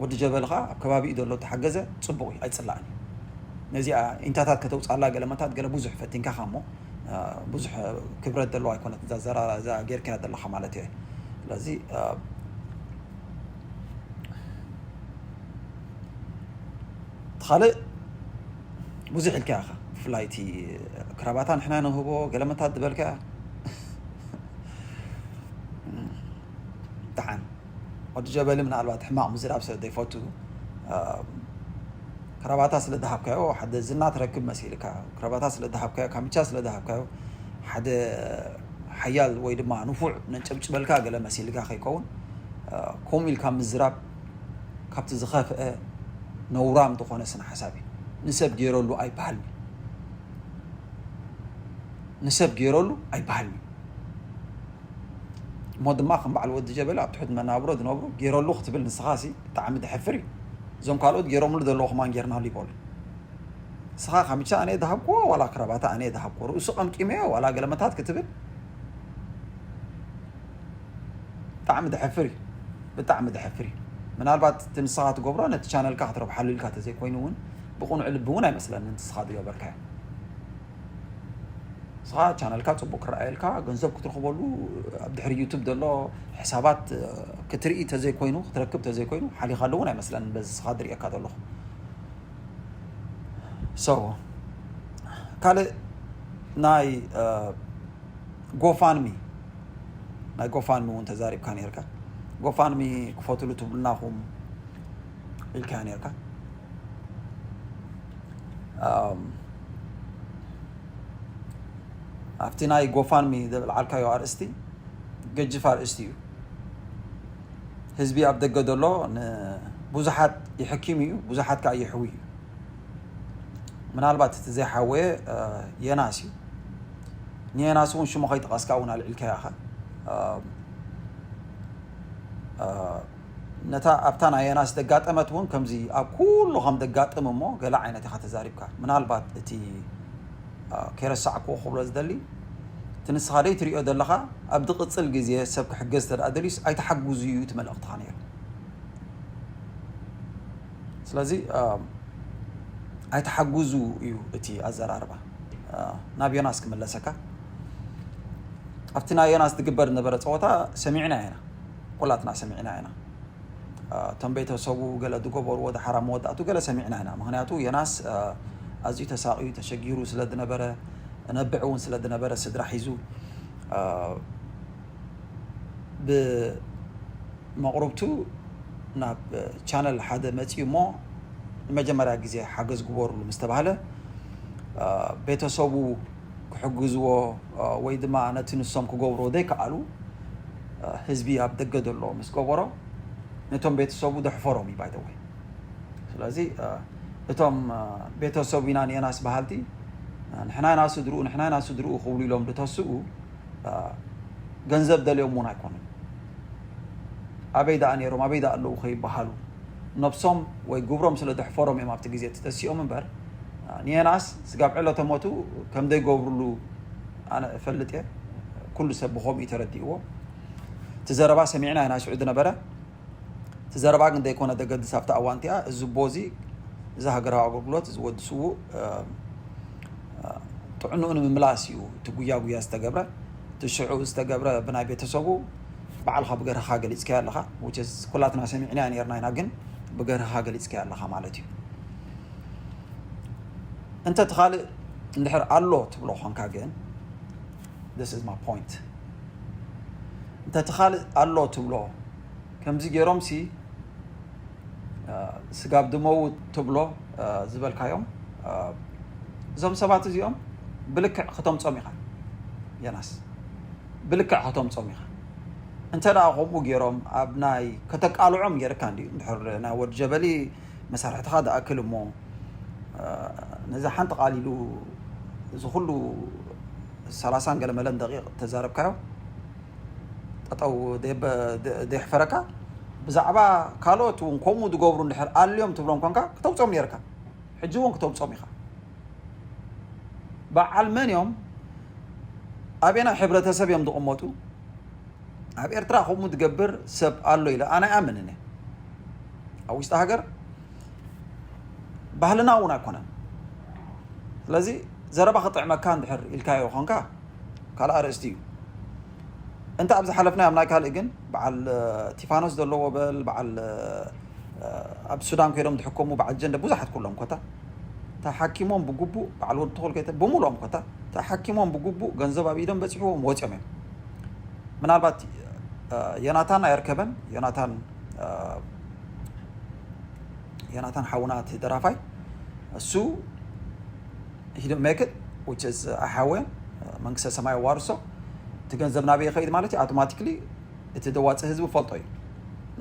ወዲ ጀበሊ ከዓ ኣብ ከባቢኡ ዘሎ ተሓገዘ ፅቡቕ እዩ ኣይፅላእን። ነዚኣ ኢንታታት ከተውፃላ ገለ መታት ገለ ብዙሕ ፈቲንካ ካ እሞ ብዙሕ ክብረት ዘለዎ ኣይኮነት እዛ ጌርካያ ዘለካ ማለት እየ። ስለዚ ካልእ ብዙሕ ኢልካ ኢኻ ብፍላይ እቲ ክራባታ ንሕና ንህቦ ገለመታት ዝበልካ ደሓን ወዲ ጀበሊ ምናልባት ሕማቕ ምዝራብ ሰብ ዘይፈቱ ክራባታ ስለ ዝሃብካዮ ሓደ ዝና ትረክብ መሲልካ ክራባታ ስለ ዝሃብካዮ ካምቻ ስለ ዝሃብካዮ ሓደ ሓያል ወይ ድማ ንፉዕ ነጨብጭበልካ ገለ መሲልካ ከይከውን ከምኡ ኢልካ ምዝራብ ካብቲ ዝኸፍአ ነውራም ዝኾነ ስነ ሓሳብ እዩ። ንሰብ ገይረሉ ኣይበሃልን እዩ። ንሰብ ገይረሉ ኣይበሃልን እዩ። እሞ ድማ ከም በዓል ወዲ ጀበሊ ኣብ ትሑት መናብሮ ዝነብሩ ገይረሉ ክትብል ንስኻ ሲ ብጣዕሚ ድሕፍር እዩ። እዞም ካልኦት ገይሮምሉ ዘለዉ ከማን ጌርናሉ ይበሉ። ንስኻ ካምቻ ኣነ ዝሃብክዎ ዋላ ክራባታ ኣነ ዝሃብክዎ ርእሱ ቀምቂመዮ ዋላ ገለመታት ክትብል ብጣዕሚ ድሕፍር እዩ። ብጣዕሚ ድሕፍር እዩ። ምናልባት እቲ ንስኻ ትገብሮ ነቲ ቻነልካ ክትረብሓሉ ኢልካ ተዘይኮይኑ እውን ብቕኑዕ ልቢ እውን ኣይመስለኒ ንስኻ ዝገበርካዮ። ንስኻ ቻነልካ ፅቡቅ ክረኣየልካ ገንዘብ ክትረኽበሉ ኣብ ድሕሪ ዩቱብ ዘሎ ሕሳባት ክትርኢ ተዘይኮይኑ ክትረክብ ተዘይኮይኑ ሓሊኻሉ እውን ኣይመስለኒ በዚ ንስኻ ዝርእየካ ዘለኹ። So ካልእ ናይ ጎፋንሚ ናይ ጎፋንሚ እውን ተዛሪብካ ነርካ። ጎፋንሚ ክፈትሉ ትብልናኹም ኢልካ ነርካ። ኣብቲ ናይ ጎፋንሚ ዘልዓልካዮ ኣርእስቲ ገጅፍ ኣርእስቲ እዩ። ህዝቢ ኣብ ደገ ዘሎ ብዙሓት ይሕኪም እዩ፣ ብዙሓት ከዓ ይሕዊ እዩ። ምናልባት እቲ ዘይሓወየ የናስ እዩ። ንየናስ እውን ሽሙ ከይጠቐስካ እውን ኣልዒልካዮ ኢኻ። ነታ ኣብታ ናይ የናስ ደጋጠመት እውን ከምዚ ኣብ ኩሉ ከም ደጋጥም እሞ ገለ ዓይነት ኢኻ ተዛሪብካ። ምናልባት እቲ ከይረሳዕክዎ ክብሎ ዝደሊ እቲ ንስኻ ደይ ትሪኦ ዘለኻ ኣብ ዝቕፅል ግዜ ሰብ ክሕገዝ ተደኣ ደልዩስ ኣይተሓግዙ እዩ እቲ መልእኽትኻ ነይሩ። ስለዚ ኣይተሓግዙ እዩ እቲ ኣዘራርባ። ናብ ዮናስ ክምለሰካ ኣብቲ ናይ ዮናስ ዝግበር ዝነበረ ፀወታ ሰሚዕና ኢና፣ ኩላትና ሰሚዕና ኢና። እቶም ቤተሰቡ ገለ ዝገበርዎ ድሓራ መወዳእቱ ገለ ሰሚዕና ኢና። ምክንያቱ ዮናስ ኣዝዩ ተሳቕዩ ተሸጊሩ ስለ ዝነበረ ነብዕ እውን ስለ ዝነበረ ስድራ ሒዙ ብመቕርብቱ ናብ ቻነል ሓደ መፅዩ እሞ ንመጀመርያ ግዜ ሓገዝ ግበሩሉ ምስ ተባህለ ቤተሰቡ ክሕግዝዎ ወይ ድማ ነቲ ንሶም ክገብርዎ ዘይከኣሉ ህዝቢ ኣብ ደገ ዘሎ ምስ ገበሮ ነቶም ቤተሰቡ ደሕፈሮም እዩ ባይተወይ። ስለዚ እቶም ቤተሰቡ ኢና ንየናስ በሃልቲ ንሕና ኢና ስድርኡ ንሕና ኢና ስድርኡ ክብሉ ኢሎም ዝተስኡ ገንዘብ ደልዮም እውን ኣይኮኑን። ኣበይ ደኣ ነይሮም ኣበይ ደኣ ኣለዉ ከይበሃሉ ነብሶም ወይ ግብሮም ስለ ደሕፈሮም እዮም ኣብቲ ግዜ እቲ ተሲኦም እምበር ንየናስ ስጋብ ዕለተ ሞቱ ከም ዘይገብርሉ ኣነ እፈልጥ እየ። ኩሉ ሰብ ብኸምኡ እዩ ተረዲእዎ። እቲ ዘረባ ሰሚዕና ኢና ሽዑ ዝነበረ እቲ ዘረባ ግን ዘይኮነ ዘገድስ ኣብቲ ኣዋንቲኣ እዚ ቦዚ እዚ ሃገራዊ ኣገልግሎት እዚ ወዲ ስዉእ ጥዕንኡ ንምምላስ እዩ እቲ ጉያ ጉያ ዝተገብረ እቲ ሽዑ ዝተገብረ ብናይ ቤተሰቡ በዓልካ ብገርህኻ ገሊፅካዮ ኣለኻ ኩላትና ሰሚዕናያ ነርና ኢና ግን ብገርህኻ ገሊፅካዮ ኣለኻ ማለት እዩ። እንተ እቲ ካልእ እንድሕር ኣሎ ትብሎ ኾንካ ግን this is my point እንተ እቲ ካልእ ኣሎ ትብሎ ከምዚ ገይሮም ሲ ስጋብ ድመውት ትብሎ ዝበልካዮም እዞም ሰባት እዚኦም ብልክዕ ከተምጾም ኢኻ። የናስ ብልክዕ ከተምጾም ኢኻ። እንተ ደኣ ከምኡ ገይሮም ኣብ ናይ ከተቃልዖም ጌርካ እንዲ እንድሕር ናይ ወዲ ጀበሊ መሳርሕትኻ ደኣክል እሞ ነዚ ሓንቲ ቃል ኢሉ እዚ ኩሉ ሰላሳን ገለመለን ደቂቕ ተዛረብካዮ ጠጠው ደየሕፈረካ። ብዛዕባ ካልኦት እውን ከምኡ ዝገብሩ እንድሕር ኣልዮም ትብሎም ኮንካ ክተውፅኦም ነርካ። ሕጂ እውን ክተውፅኦም ኢኻ። በዓል መን እዮም? ኣበየናይ ሕብረተሰብ እዮም ዝቕመጡ? ኣብ ኤርትራ ከምኡ ዝገብር ሰብ ኣሎ ኢለ ኣነ ኣይኣምንን እየ። ኣብ ውሽጢ ሃገር ባህልና እውን ኣይኮነን። ስለዚ ዘረባ ክጥዕመካ እንድሕር ኢልካዮ ኾንካ ካልእ ኣርእስቲ እዩ። እንተ ኣብ ዝሓለፍና ኣብ ናይ ካልእ ግን በዓል ቲፋኖስ ዘለዎ በል በዓል ኣብ ሱዳን ኮይዶም ዝሕከሙ በዓል ጀንደ ብዙሓት ኩሎም ኮታ ተሓኪሞም ብግቡእ በዓል ወዲ ተኾል ከይተ ብምሉኦም ኮታ ተሓኪሞም ብግቡእ ገንዘብ ኣብ ኢዶም በፂሕዎም ወፂኦም እዮም። ምናልባት ዮናታን ኣይርከበን። ዮናታን ዮናታን ሓውና እቲ ደራፋይ እሱ ሂዶ ሜክድ ውችዝ ኣሓወ መንግስተ ሰማይ ዋርሶ እቲ ገንዘብ ናበይ ይኸይድ ማለት እዩ። ኣውቶማቲክሊ እቲ ደዋፂ ህዝቢ ፈልጦ እዩ።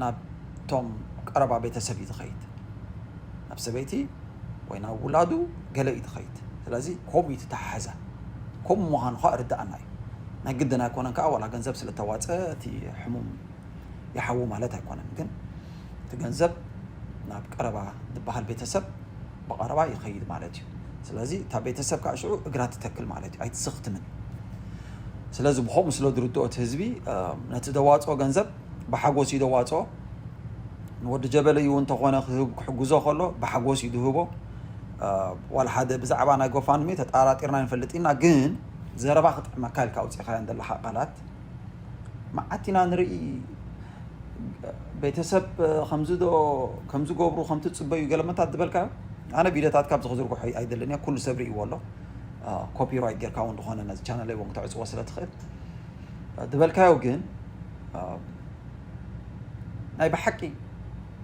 ናብቶም ቀረባ ቤተሰብ እዩ ዝኸይድ፣ ናብ ሰበይቲ ወይ ናብ ውላዱ ገለ እዩ ዝኸይድ። ስለዚ ከምኡ እዩ ተተሓሕዘ። ከምኡ ምዃኑ ከዓ ርዳእና እዩ። ናይ ግድን ኣይኮነን ከዓ ዋላ ገንዘብ ስለተዋፀ እቲ ሕሙም ይሓዊ ማለት ኣይኮነን። ግን እቲ ገንዘብ ናብ ቀረባ ዝበሃል ቤተሰብ ብቐረባ ይኸይድ ማለት እዩ። ስለዚ እታ ቤተሰብ ከዓ ሽዑ እግራ ትተክል ማለት እዩ። ኣይትስኽትምን። ስለዚ ብኸምኡ ስለ ዝርድኦ እቲ ህዝቢ ነቲ ደዋፅኦ ገንዘብ ብሓጎስ እዩ ደዋፅኦ። ንወዲ ጀበለዩ እንተኾነ ክህብ- ክሕግዞ ከሎ ብሓጎስ እዩ ዝህቦ። ዋላ ሓደ ብዛዕባ ናይ ጎፋንሚ ተጣራጢርና ንፈልጥ ኢና፣ ግን ዘረባ ክጥዕመካ ኢልካ ኣውፂእካዮ ዘለካ ቃላት መዓት ኢና ንርኢ። ቤተሰብ ከምዚ ዶ ከምዚ ገብሩ ከምቲ ፅበዩ ገለመታት ዝበልካዮ ኣነ ቪድዮታት ካብዚ ክዝርግሖ ኣይደልን እየ። ኩሉ ሰብ ርእይዎ ኣሎ። ኮፒራይት ጌርካ እውን ዝኾነ ነዚ ቻነል እውን ክተዕፅዎ ስለ ትኽእል ዝበልካዮ ግን ናይ ብሓቂ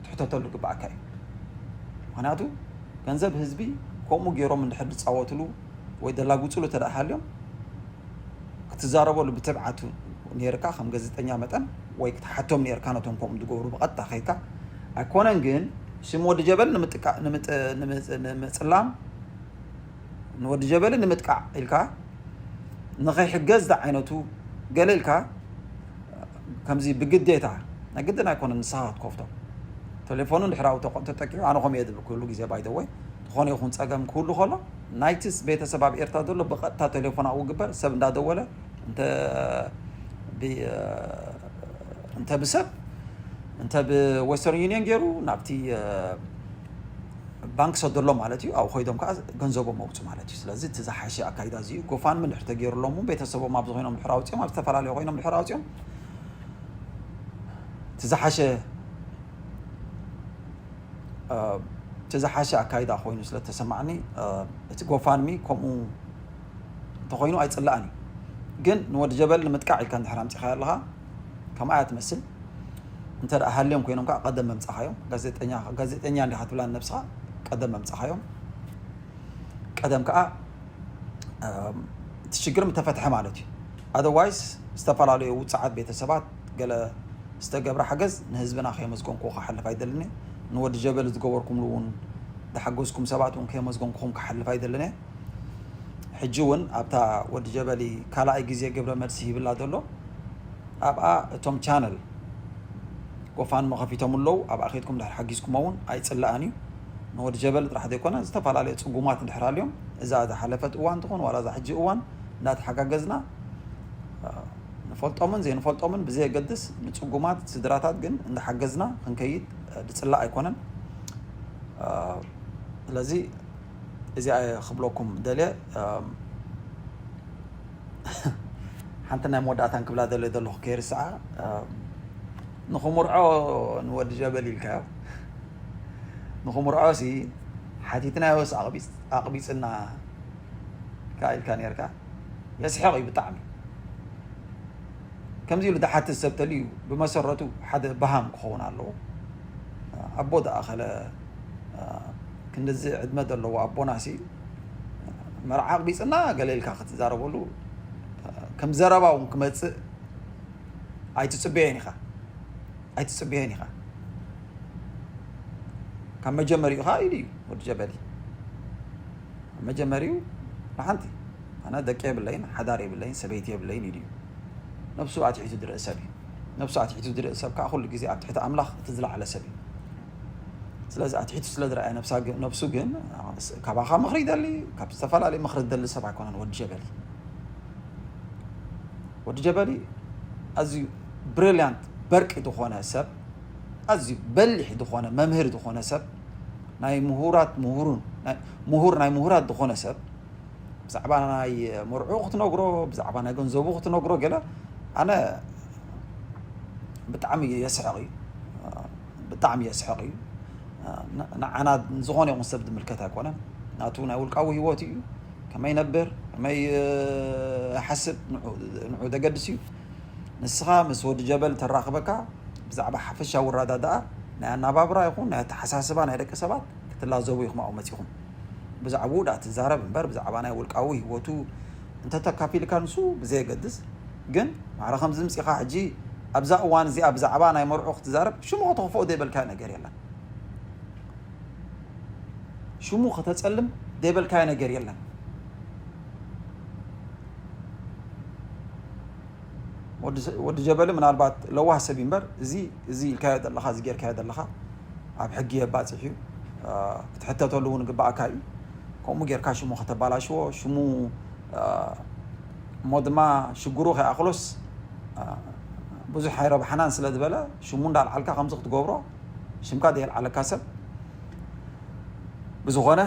ትሕተተሉ ግባእካ እዩ። ምክንያቱ ገንዘብ ህዝቢ ከምኡ ገይሮም እንድሕር ዝፃወትሉ ወይ ደላጉፅሉ ተደኣ ሃልዮም ክትዛረበሉ ብትብዓቱ ነርካ ከም ገዜጠኛ መጠን ወይ ክትሓቶም ነርካ ነቶም ከምኡ ዝገብሩ ብቐጥታ ከይድካ ኣይኮነን። ግን ሽም ወዲ ጀበል ንምጥቃ- ንምጥ- ንምጽ- ንምጽላም ንወዲ ጀበል ንምጥቃዕ ኢልካ ንኸይሕገዝ ዝዓይነቱ ገለ ኢልካ ከምዚ ብግዴታ ናይ ግድን ኣይኮነን ንስኻ ክትከፍቶ። ቴሌፎኑ እንድሕር ኣብኡ ተቆ- ተጠቂዑ ኣነ ከምኡ እየ ዝብል ኩሉ ግዜ ባይደወይ ዝኾነ ይኹን ፀገም ክህሉ ከሎ ናይትስ ቤተሰብ ኣብ ኤርትራ ዘሎ ብቐጥታ ቴሌፎን ኣብኡ ግበር ሰብ እንዳደወለ እንተ ብ- እንተ ብሰብ እንተ ብወስተርን ዩኒየን ገይሩ ናብቲ ባንክ ሰደሎ ማለት እዩ። ኣብኡ ኮይዶም ከዓ ገንዘቦም ኣውፁ ማለት እዩ። ስለዚ እቲ ዝሓሸ ኣካይዳ እዚ እዩ። ጎፋንሚ እንድሕር ተገይሩሎም እውን ቤተሰቦም ኣብዚ ኮይኖም ድሕር ኣውፅኦም ኣብ ዝተፈላለዩ ኮይኖም ድሕር ኣውፅኦም እቲ ዝሓሸ እቲ ዝሓሸ ኣካይዳ ኮይኑ ስለተሰማዕኒ እቲ ጎፋንሚ ከምኡ እንተኮይኑ ኣይፅላእን እዩ። ግን ንወዲ ጀበል ንምጥቃዕ ኢልካ እንድሕር ኣምፂኻዮ ኣለኻ ከምኣ እያ ትመስል። እንተ ደኣ ሃልዮም ኮይኖም ከዓ ቀደም መምፃኻዮም። ጋዜጠኛ ጋዜጠኛ እንዲኻ ትብላ ንነብስኻ ቀደም መምፃኻዮም። ቀደም ከዓ እቲ ሽግር ምተፈትሐ ማለት እዩ። ኣደርዋይስ ዝተፈላለዩ ውፅዓት ቤተሰባት ገለ ዝተገብረ ሓገዝ ንህዝብና ከየመስገንኩ ክሓልፍ ኣይደልን እየ። ንወዲ ጀበሊ ዝገበርኩምሉ እውን ዝሓገዝኩም ሰባት እውን ከየመስገንኩኹም ክሓልፍ ኣይደልን እየ። ሕጂ እውን ኣብታ ወዲ ጀበሊ ካልኣይ ግዜ ግብረ መልሲ ሂብላ ዘሎ ኣብኣ እቶም ቻነል ጎፋንሚ ከፊቶም ኣለዉ። ኣብኣ ከድኩም ድሕር ሓጊዝኩሞ እውን ኣይፅላእን እዩ። ንወዲ ጀበሊ ጥራሕ ዘይኮነ ዝተፈላለዩ ፅጉማት እንድሕር ኣልዮም እዛ ዝሓለፈት እዋን ትኾን ዋላ እዛ ሕጂ እዋን እንዳተሓጋገዝና ንፈልጦምን ዘይንፈልጦምን ብዘየገድስ ንፅጉማት ስድራታት ግን እንዳሓገዝና ክንከይድ ዝፅላእ ኣይኮነን። ስለዚ እዚኣ ክብለኩም ደልየ ሓንቲ ናይ መወዳእታን ክብላ ደልየ ዘለኹ ከይርስዓ ንኽምርዖ ንወዲ ጀበል ኢልካዮ ንኽምርዖ ሲ ሓቲትናዮስ ኣቕቢፅና ከ ኢልካ ነርካ። የስሕቕ እዩ ብጣዕሚ። ከምዚ ኢሉ ዝሓትት ሰብ ተልዩ ብመሰረቱ ሓደ በሃም ክኸውን ኣለዎ። ኣቦ ዝኣኸለ ክንድዚ ዕድመ ዘለዎ ኣቦናሲ መርዓ ኣቕቢፅና ገለ ኢልካ ክትዛረበሉ ከም ዘረባ እውን ክመፅእ ኣይትፅበየን ኢኻ ኣይትፅበየን ኢኻ ካብ መጀመሪኡ ከዓ ኢሉ እዩ ወዲ ጀበሊ መጀመሪኡ ንሓንቲ ኣነ ደቂ የብለይን ሓዳር የብለይን ሰበይቲ የብለይን ኢሉ እዩ ነብሱ ኣትሒቱ ዝርኢ ሰብ እዩ ነብሱ ኣትሒቱ ዝርኢ ሰብ ከዓ ኩሉ ግዜ ኣብ ትሕቲ ኣምላኽ እቲ ዝለዓለ ሰብ እዩ ስለዚ ኣትሒቱ ስለ ዝረኣየ ነብሱ ግን ካባኻ ምኽሪ ይደሊ ካብ ዝተፈላለዩ ምኽሪ ዝደሊ ሰብ ኣይኮነን ወዲ ጀበሊ ወዲ ጀበሊ ኣዝዩ ብሪሊያንት በርቂ ዝኾነ ሰብ ኣዝዩ በሊሕ ዝኾነ መምህር ዝኾነ ሰብ ናይ ምሁራት ምሁሩን ምሁር ናይ ምሁራት ዝኾነ ሰብ ብዛዕባ ናይ መርዑ ክትነግሮ ብዛዕባ ናይ ገንዘቡ ክትነግሮ ገለ ኣነ ብጣዕሚ የስሕቕ እዩ ብጣዕሚ የስሕቕ እዩ ንዓና ዝኾነ ይኹን ሰብ ዝምልከት ኣይኮነን ናቱ ናይ ውልቃዊ ህይወት እዩ ከመይ ነብር ከመይ ሓስብ ንዑ ዘገድስ እዩ ንስኻ ምስ ወዲ ጀበል ተራኽበካ ብዛዕባ ሓፈሻዊ ረዳድኣ ናይ ኣናባብራ ይኹን ናይ ኣተሓሳስባ ናይ ደቂ ሰባት ክትላዘቡ ኢኹም ኣብኡ መፂኹም ብዛዕባኡ ዳ ትዛረብ እምበር ብዛዕባ ናይ ውልቃዊ ህይወቱ እንተተካፊልካ ንሱ ብዘየገድስ ግን ማዕረ ከምዚ ምፂኻ ሕጂ ኣብዛ እዋን እዚኣ ብዛዕባ ናይ መርዑ ክትዛረብ ሽሙ ከተኽፍኦ ዘይበልካዮ ነገር የለን ሽሙ ከተፀልም ዘይበልካዮ ነገር የለን ወዲ ጀበሊ ምናልባት ለዋህ ሰብ እምበር እዚ እዚ ኢልካዮ ዘለኻ እዚ ጌርካዮ ዘለኻ ኣብ ሕጊ የባፅሕ እዩ ክትሕተተሉ እውን ግባእካ እዩ ከምኡ ጌርካ ሽሙ ከተባላሽዎ ሽሙ እሞ ድማ ሽግሩ ከይኣኽሎስ ብዙሕ ኣይረብሓናን ስለ ዝበለ ሽሙ እንዳልዓልካ ከምዚ ክትገብሮ ሽምካ ዘየልዓለካ ሰብ ብዝኾነ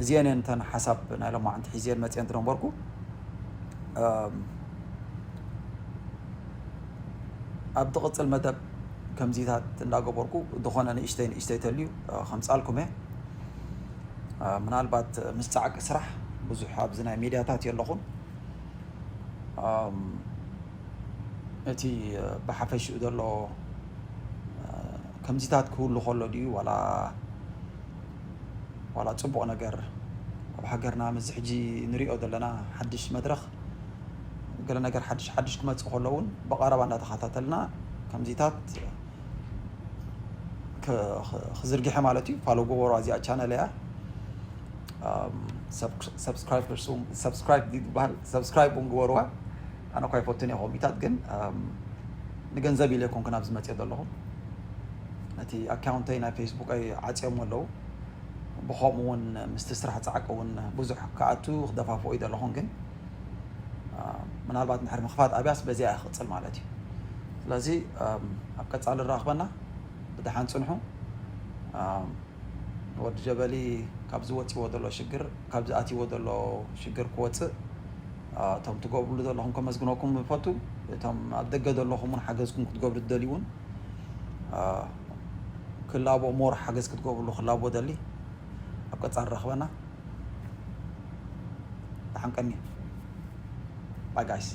እዚአን እየን እተን ሓሳብ ናይ ሎማዓንቲ ሒዝየን መፅየን ዝነበርኩ ኣብ ትቕፅል መደብ ከምዚታት እንዳገበርኩ ዝኾነ ንእሽተይ ንእሽተይ ተልዩ ከምፃልኩም እየ ምናልባት ምስ ፃዕቂ ስራሕ ብዙሕ ኣብዚ ናይ ሚድያታት የለኹን እቲ ብሓፈሽኡ ዘሎ ከምዚታት ክህሉ ከሎ ድዩ ዋላ ዋላ ፅቡቕ ነገር ኣብ ሃገርና ምስ ሕጂ ንሪኦ ዘለና ሓድሽ መድረኽ ገለ ነገር ሓድሽ ሓድሽ ክመፅእ ከሎ እውን ብቐረባ እንዳተኸታተልና ከምዚታት ክዝርግሐ ማለት እዩ ፋሎ ግበሩ እዚኣ ቻነል እያ ሰብስክራይብ እውን ግበሩዋ ኣነ እኳ ይፈቱን እየ ኮሚታት ግን ንገንዘብ ኢለ ይኮንኩ ናብዚ መፅእ ዘለኹ እቲ ኣካውንተይ ናይ ፌስቡከይ ዓፅዮም ኣለዉ ብከምኡ እውን ምስቲ ስራሕ ፃዕቂ እውን ብዙሕ ክኣቱ ክደፋፍኦ እዩ ዘለኹን ግን ምናልባት ንሕር ምክፋት ኣብያስ በዚኣ ክቕፅል ማለት እዩ ስለዚ ኣብ ቀፃሊ ንራኽበና ብደሓን ፅንሑ ወዲ ጀበሊ ካብዚ ወፂዎ ዘሎ ሽግር ካብዚ ኣትዎ ዘሎ ሽግር ክወፅእ እቶም ትገብርሉ ዘለኹም ከመስግነኩም እፈቱ እቶም ኣብ ደገ ዘለኹም እውን ሓገዝኩም ክትገብሩ ትደልዩ እውን ክላቦ ሞር ሓገዝ ክትገብርሉ ክላቦ ደሊ ኣብ ቀፃል ረኽበና ተሓንቀኒ ባይ ጋይስ